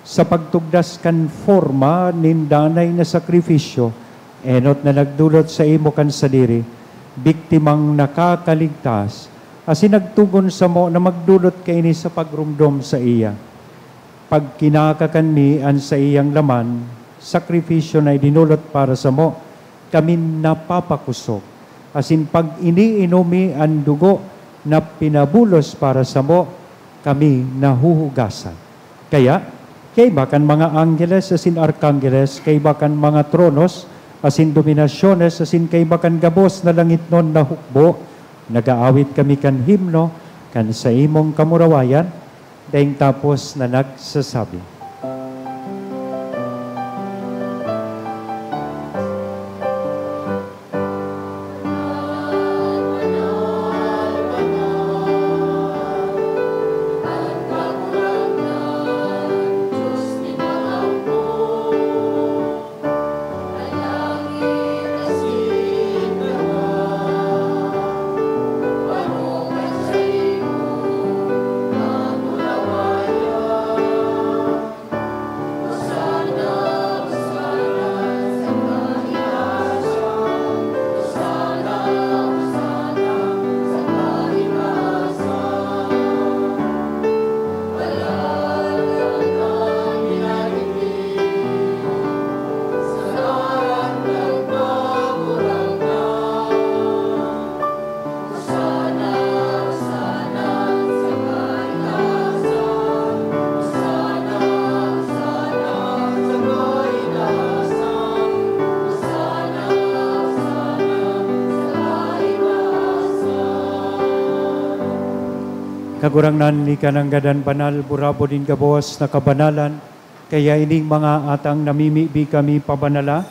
Sa pagtugdas kan forma nin danay na sakrifisyo, enot na nagdolot sa imo kan sadiri, biktimang nakakaligtas, asin nagtugon samo na magdolot kaini sa pagromdom saiya. Pag kinakakan mi an saiyang laman, sakrifisyo na idinolot para samo, kami napapakosog, asin pag iniinom mi an dugo na pinabulos para samo, kami nahuhugasan. Kaya, kaiba kan mga anggeles asin arkanggeles, kaiba kan mga tronos asin dominasyones, asin kaiba kan gabos na langitnon na hukbo, nag-aawit kami kan himno kan saimong kamurawayan, daing tapos na nagsasabi, Kagurangnan, ika nanggad an banal, burabod nin gabos na kabanalan, kaya ining mga atang namimibi kami pabanala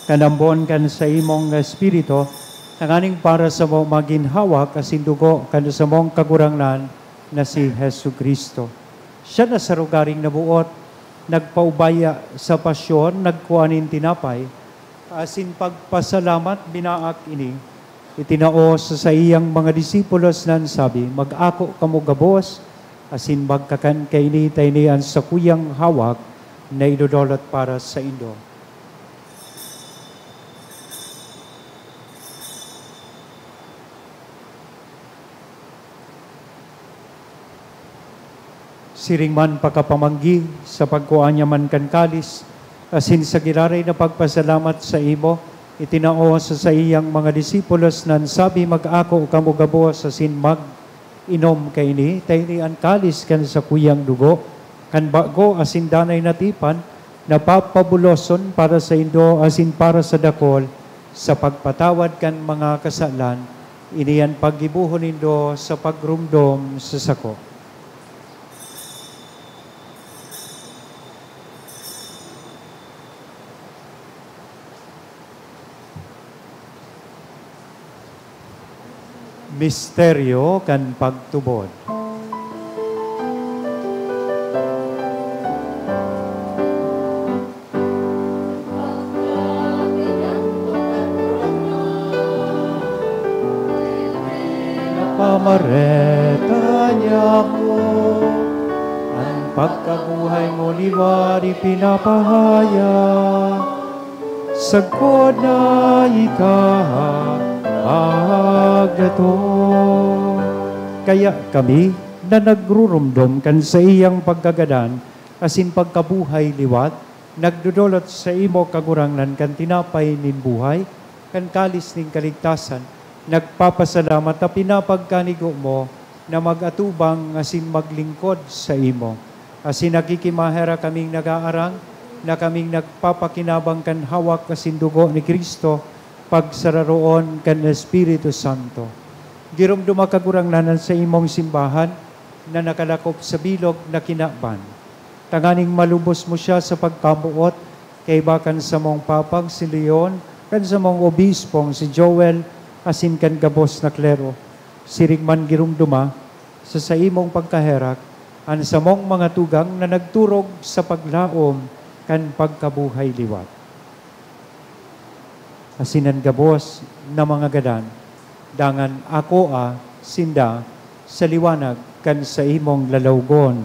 kan ambon kan saimong Espiritu, tanganing para samo magin hawak asin dugo kan samong Kagurangnan na si Jesu-Cristo. Siya na sa rogaring naboot, nagpaubaya sa pasyon, nagkua nin tinapay, asin pagpasalamat, binaak ini, itinao sa saiyang mga disipulos na nagsabi, "Mag-ako kamo gabos, asin magkakan kaini ta ini an sakuyang hawak na idodolot para saindo." Siring man pakapamanggi, sa pagkua niya man kan kalis, asin sa giraray na pagpasalamat saimo, itinao sa saiyang mga disipulos na nagsabi, "Mag-ako kamo gabos asin mag-inom kaini, ta ini an kalis kan sakuyang dugo, kan bago asin danay na tipan, na papabuloson para saindo asin para sa dakol sa pagpatawad kan mga kasalan. Ini an paggibohon nindo sa pagromdom sa sako." Misteryo kan pagtubod. Pamareta niya ako, an pagkabuhay mo liwat ipinapahayag, sagkod na ika magdatong. Kaya kami na nagrurumdom kan saiyang pagkagadan asin pagkabuhay liwat, nagdodolot sa imo, Kagurangnan, kan tinapay nin buhay, kan kalis nin kaligtasan, nagpapasalamat ta pinapagkanigo mo na mag-atubang asin maglingkod sa imo. Asin nakikimaherak kaming nag-aarang na kaming nagpapakinabang kan hawak asin dugo ni Cristo, pagsararoon kan Espiritu Santo. Giromdoma, Kagurangnan, an saimong simbahan na nakalakop sa bilog na kinaban, tanganing malubos mo siya sa pagkamoot kaiba kan samong Papang si Leon, kan samong Obispong si Joel, asin kan gabos na klero. Siring man giromdoma sa saimong pagkaherak an samong mga tugang na nagturog sa paglaom kan pagkabuhay liwat. Asin an gabos na mga gadan, dangan akoa sinda sa liwanag kan saimong lalawgon.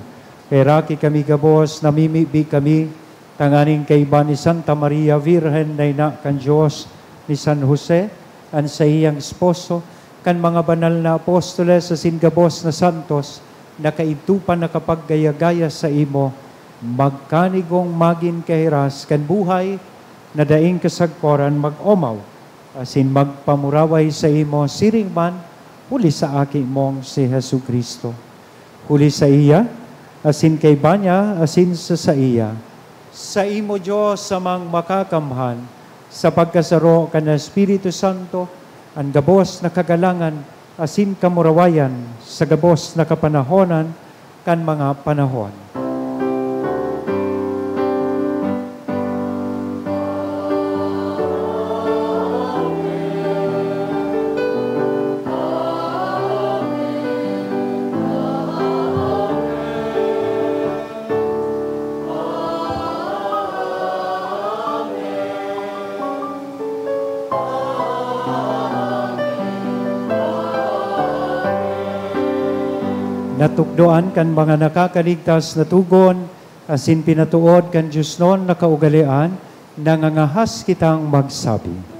Kaheraki kami gabos, namimibi kami tanganing kaiba ni Santa Maria Virgen na ina kan Dios, ni San Jose, an saiyang esposo, kan mga banal na apostoles asin gabos na santos na kaidto pa nakapaggaya-gaya saimo, magkanigong magin kahiras kan buhay na daing kasagkoran mag-omaw, asin magpamuraway saimo siring man huli sa Aki mong si Jesu-Cristo. Huli saiya, asin kaiba niya, asin sa saiya, saimo, Dios, Amang Makakamhan, sa pagkasaro kan Espiritu Santo, an gabos na kagalangan asin kamurawayan sa gabos na kapanahonan kan mga panahon. Natukdoan kan mga nakakaligtas na togon, asin pinatood kan diosnon na kaugalean, nangangahas kitang magsabi.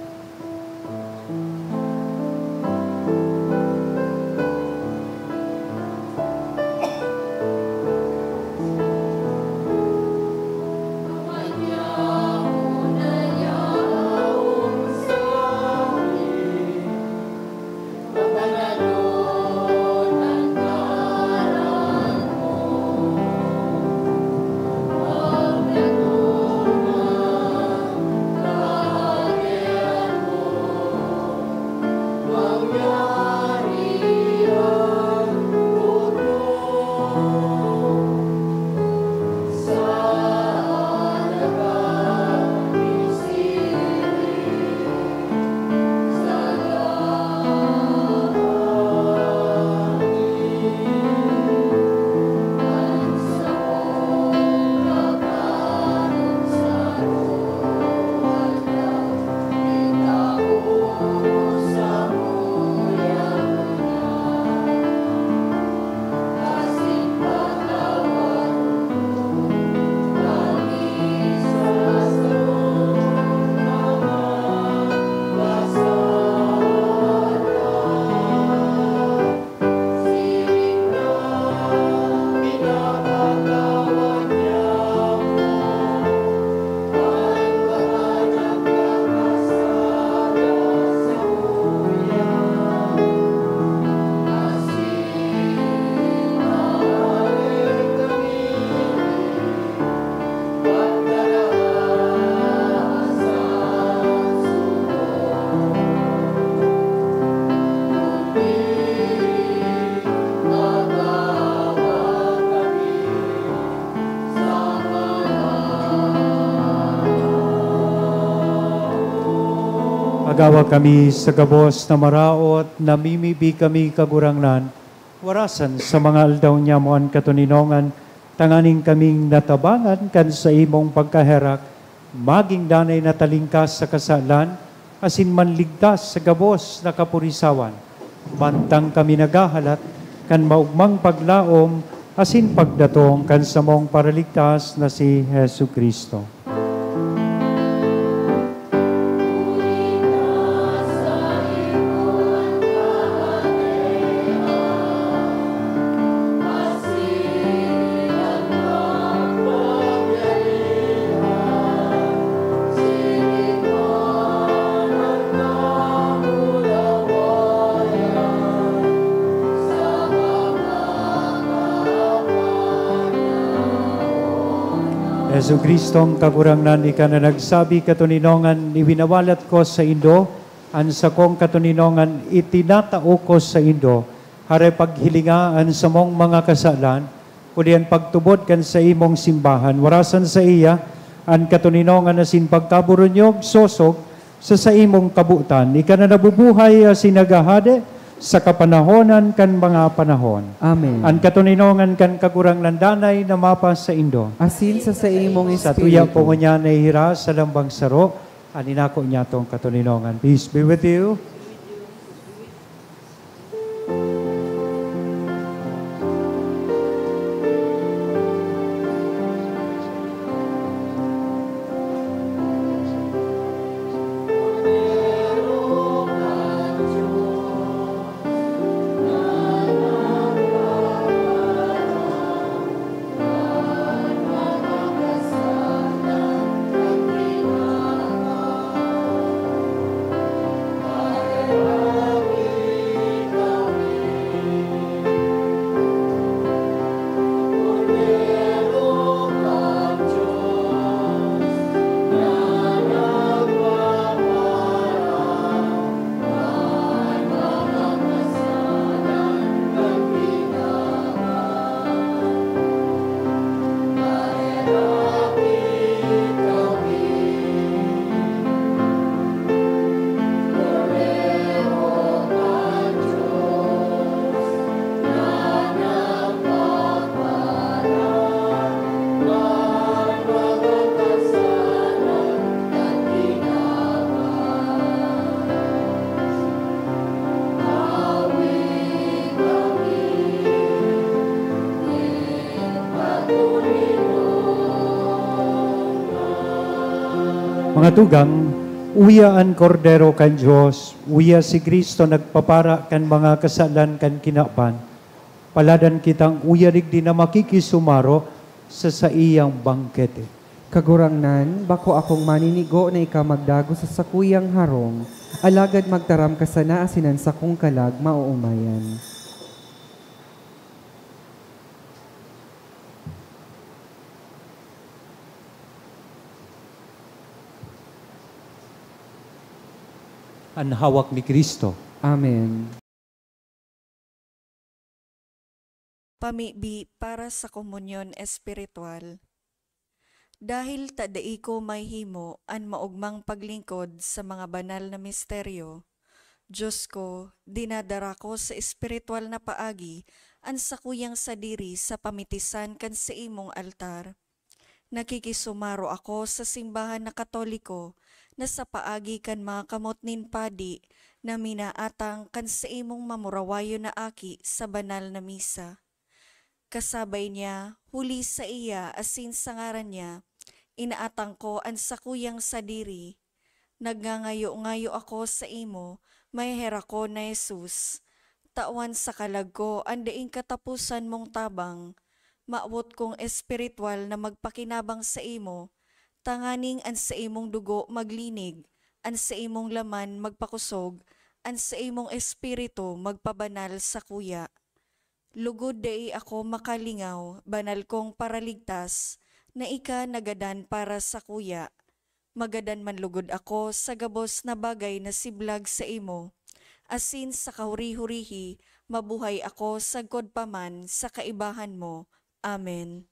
Agawa kami sa gabos na maraot, namimibi kami, Kagurangnan, warasan sa mga aldaw niamo an katoninongan, tanganing kaming natabangan kan saimong pagkaherak, magin danay na talingkas sa kasalan, asin manligtas sa gabos na kapurisawan, mantang kami naghahalat kan maogmang paglaom asin pagdatong kan samong Paraligtas na si Jesu-Cristo. Jesu-Cristong Kagurangnan, ika na nagsabi, "Katoninongan iwinawalat ko saindo, an sakong katoninongan itinatao ko saindo." Hare, paghilinga an samong mga kasalan, huli an pagtubod kan saimong simbahan. Warasan saiya an katoninongan asin pagkaburunyog, sosog sa saimong kabotan. Ika na nabubuhay asin naghahade sa kapanahonan kan mga panahon. Amen. An katoninongan kan Kagurangnan danay na mapasaindo. Asin sa saimong Sa tuya espiritu. Po ngunyan na ihira sa lambang saro, an inako niyatong katoninongan. Peace be with you. Mga tugang, uya an Kordero kan Dios, uya si Cristo nagpapara kan mga kasalan kan kinaban. Paladan kitang uya digdi na makikisumaro sa saiyang bangkete. Kagurangnan, bako akong maninigo na ika magdagos sa sakuyang harong, alagad magtaram ka sana asin an sakong kalag maoomayan. An hawak ni Cristo. Amen. Pamibi para sa komunyon espiritual. Dahil ta dai ko mahihimo an maogmang paglingkod sa mga banal na misteryo, Dios ko, dinadara ko sa espiritual na paagi an sakuyang sadiri sa pamitisan kan saimong altar. Nakikisumaro ako sa simbahan na Katoliko na sa paagi kan mga kamot nin padi na minaatang kan saimong mamurawayon na aki sa banal na misa. Kasabay niya, huli saiya asin sa ngaran niya, inaatang ko an sakuyang sadiri. Nagngangayo-ngayo ako saimo, maheherakon na Jesus. Tawan sa kalag ko an daing kataposan mong tabang. Mawot kong espiritual na magpakinabang saimo, tanganing an saimong dugo maglinig, an saimong laman magpakosog, an saimong espiritu magpabanal sakuya. Lugod dai ako makalingaw, banal kong Paraligtas, na ika nagadan para sakuya. Magadan man lugod ako sa gabos na bagay na siblag saimo, asin sa kahuri-hurihi mabuhay ako sagkod pa man sa kaibahan mo. Amen.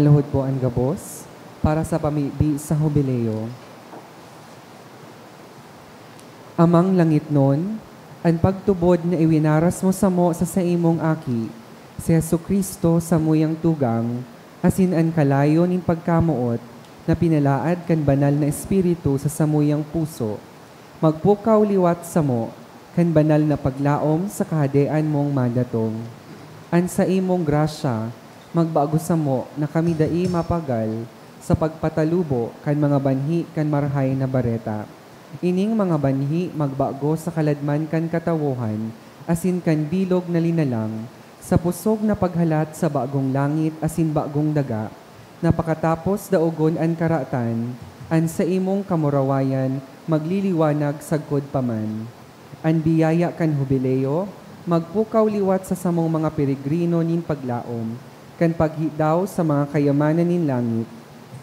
Alahod po an gabos para sa pamibi sa Hubileo. Amang langitnon, an pagtubod na iwinaras mo samo sa saimong Aki, si Jesu-Cristo, samuyang tugang, asin an kalayo nin pagkamoot na pinalaad kan Banal na Espiritu sa samuyang puso, magpukaw liwat samo kan banal na paglaom sa Kahadean mong madatong. An saimong grasya magbago samo na kami dai mapagal sa pagpatalubo kan mga banhi kan Marahay na Bareta. Ining mga banhi magbago sa kaladman kan katawohan asin kan bilog na linalang, sa pusog na paghalat sa bagong langit asin bagong daga, na pakatapos daogon an karatan, an saimong kamurawayan magliliwanag sagkod pa man. An biyaya kan Hubileo magpukaw liwat sa samong mga peregrino nin paglaom kan paghidaw sa mga kayamanan nin langit.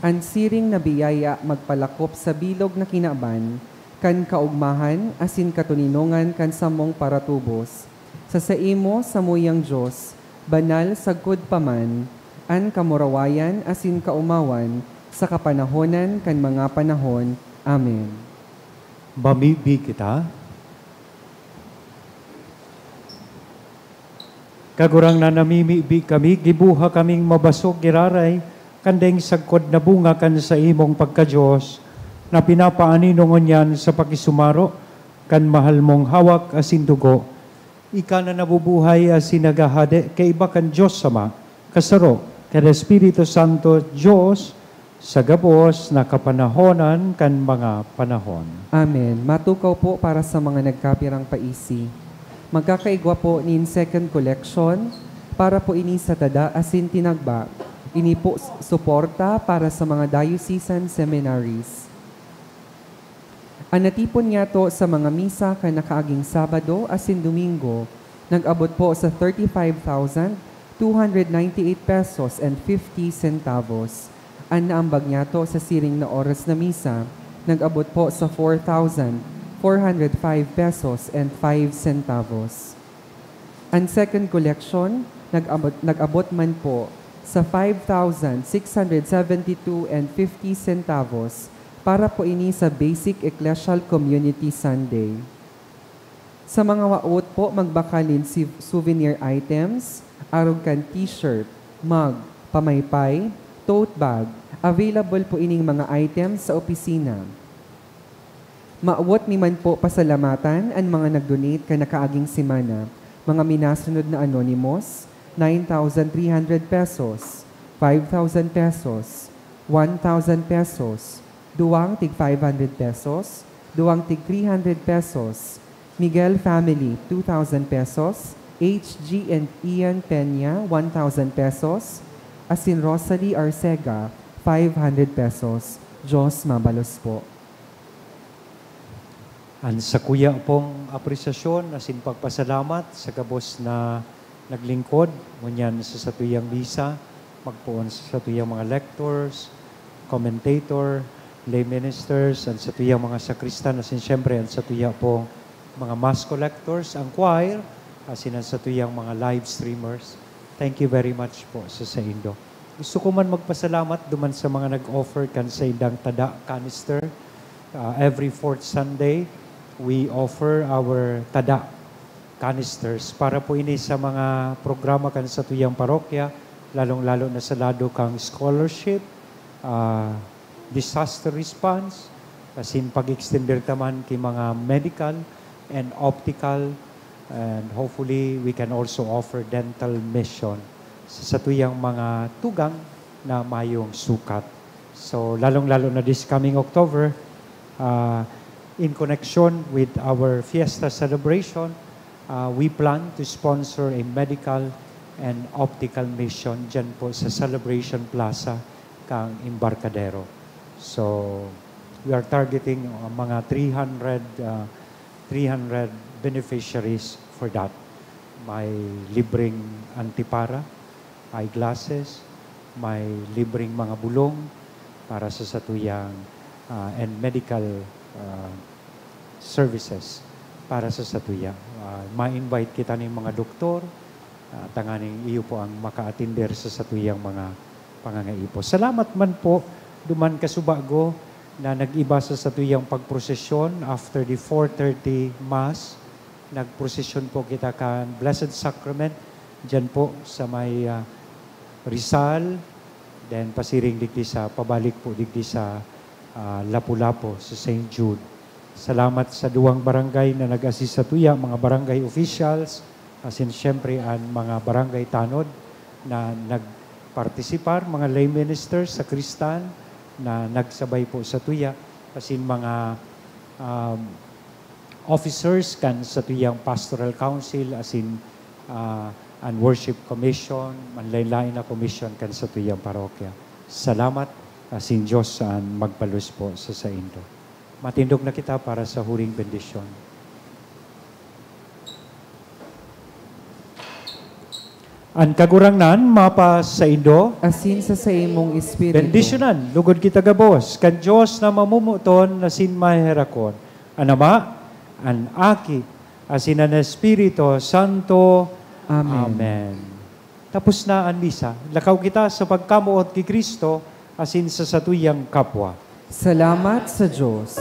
An siring na biyaya magpalakop sa bilog na kinaban kan kaogmahan asin katoninongan kan samong paratubos, sa saimo, samuyang Dios, banal sagkod pa man, an kamurawayan asin kaomawan sa kapanahonan kan mga panahon. Amen. Mamibi kita. Kagurangnan, namimibi kami, gibuha kaming mabasog giraray kan daing sagkod na bunga kan saimong pagka-Dios, na pinapaanino ngunyan sa pakisumaro kan mahal mong hawak asin dugo. Ika na nabubuhay asin naghahade kaiba kan Dios Ama, kasaro kan Espiritu Santo, Dios, sa gabos na kapanahonan kan mga panahon. Amen. Matukaw po para sa mga nagkapirang paisi. Magkakaigwa po nin second collection para po ini sa tada asin tinagba. Ini po s-, suporta para sa mga diocesan seminaries. An natipon niyato sa mga misa kan nakaaging Sabado asin Domingo nag-abot po sa thirty-five thousand two hundred ninety-eight pesos and fifty centavos. An naambag niyato sa siring na oras na misa nag-abot po sa four thousand four hundred five pesos and five centavos. An second collection nag-abot, nag-abot man po sa five thousand six hundred seventy-two and fifty centavos para po ini sa Basic Ecclesial Community Sunday. Sa mga waot po, magbakal nin siv-, souvenir items, arog kan t-shirt, mug, pamaypay, tote bag. Available po ining mga items sa opisina. Mawot mi man po pasalamatan an mga nag-donate kan nakaaging semana. Mga minasunod na anonymous, nine thousand three hundred pesos, five thousand pesos, one thousand pesos, duwang tig five hundred pesos, duwang tig three hundred pesos, Miguel family, two thousand pesos, H G and Ian Peña, one thousand pesos, asin Rosalie Arcega, five hundred pesos. Diyos mabalos po. An sakuya pong apresyasyon asin pagpasalamat sa gabos na naglingkod ngunyan sa satuyang misa, magpoon sa satuyang mga lectors, commentator, lay ministers, an satuyang mga sakristan, asin siyempre an satuya pong mga mass collectors, ang choir, asin an satuyang mga live streamers. Thank you very much po sa saindo. Gusto ko man magpasalamat duman sa mga nag-offer kan saindang tada canister. Ah, every fourth Sunday, we offer our tada canisters para po ini sa mga programa kan satuyang parokya, lalong-lalo na sa lado kan scholarship, ah, disaster response, asin pag-extender ta man ki mga medical and optical, and hopefully we can also offer dental mission sa satuyang mga tugang na mayong sukat. So, lalong-lalo na this coming October, ah, in connection with our fiesta celebration, ah, we plan to sponsor a medical and optical mission dyan po sa Celebration Plaza kang Embarcadero. So, we are targeting, uh, mga three hundred, uh, three hundred beneficiaries for that. May libreng antipara, eyeglasses, may libreng mga bulong para sa satuyang, uh, and medical, uh, services para sa satuya. Uh, ma-invite kita ning mga doktor, uh, tanganing iyo po ang maka-atender sa satuyang mga pangangaipo. Salamat man po duman kasubago na nag-iba sa satuyang pagprosesyon after the four thirty Mass. Nagprosesyon po kita kan Blessed Sacrament dyan po sa may, ah, Rizal, then pasiring digdi sa, pabalik po digdi sa, ah, Lapu-Lapu, sa Saint Jude. Salamat sa duwang barangay na nag-assist sa tuya, mga barangay officials, asin siyempre an mga barangay tanod na nagpartisipar, mga lay ministers, sakristan na nagsabay po sa tuya, asin mga, um, officers kan satuyang pastoral council, asin, ah, an worship commission, manlain-lain na commission kan satuyang parokya. Salamat, asin Diyos an magpalos po sa saindo. Matindog na kita para sa huring bendisyon. An Kagurangnan mapa saindo. Asin sa saimong espiritu. Bendisyonan lugod kita gabos kan Dios na mamomoton asin maheherakon, an Ama, an Aki, asin an Espiritu Santo. Amen. Amen. Tapos na an misa. Lakaw kita sa pagkamoot ki Cristo asin sa satuyang kapwa. Salamat sa Diyos.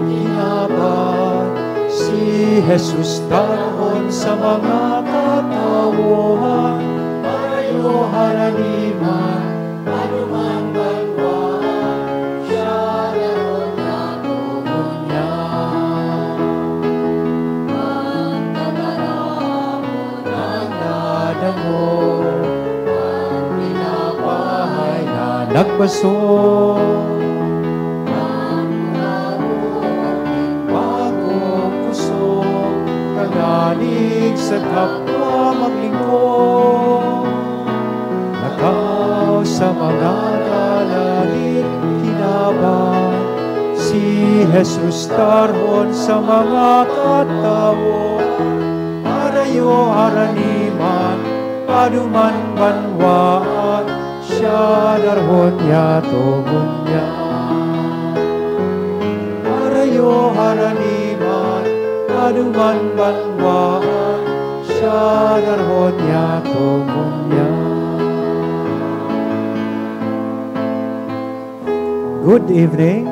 Kinaban, si Jesus tarahon sa mga katawohan, parayo haraniman, paduman banwaan, siya daron na tugon niya. Magkataramon an nadangog, an tinapay na nagbasog, an bagong kusog, tanganing sa kapwa maglingkod. Lakaw sa mga nalalit, kinaban, si Jesus tarahon sa mga katawo. Parayo haraniman, paduman banwaan, siya darahon niya tugon niya. Parayo haraniman, paduman banwaan, siya darahon niya tugon niya. Good evening.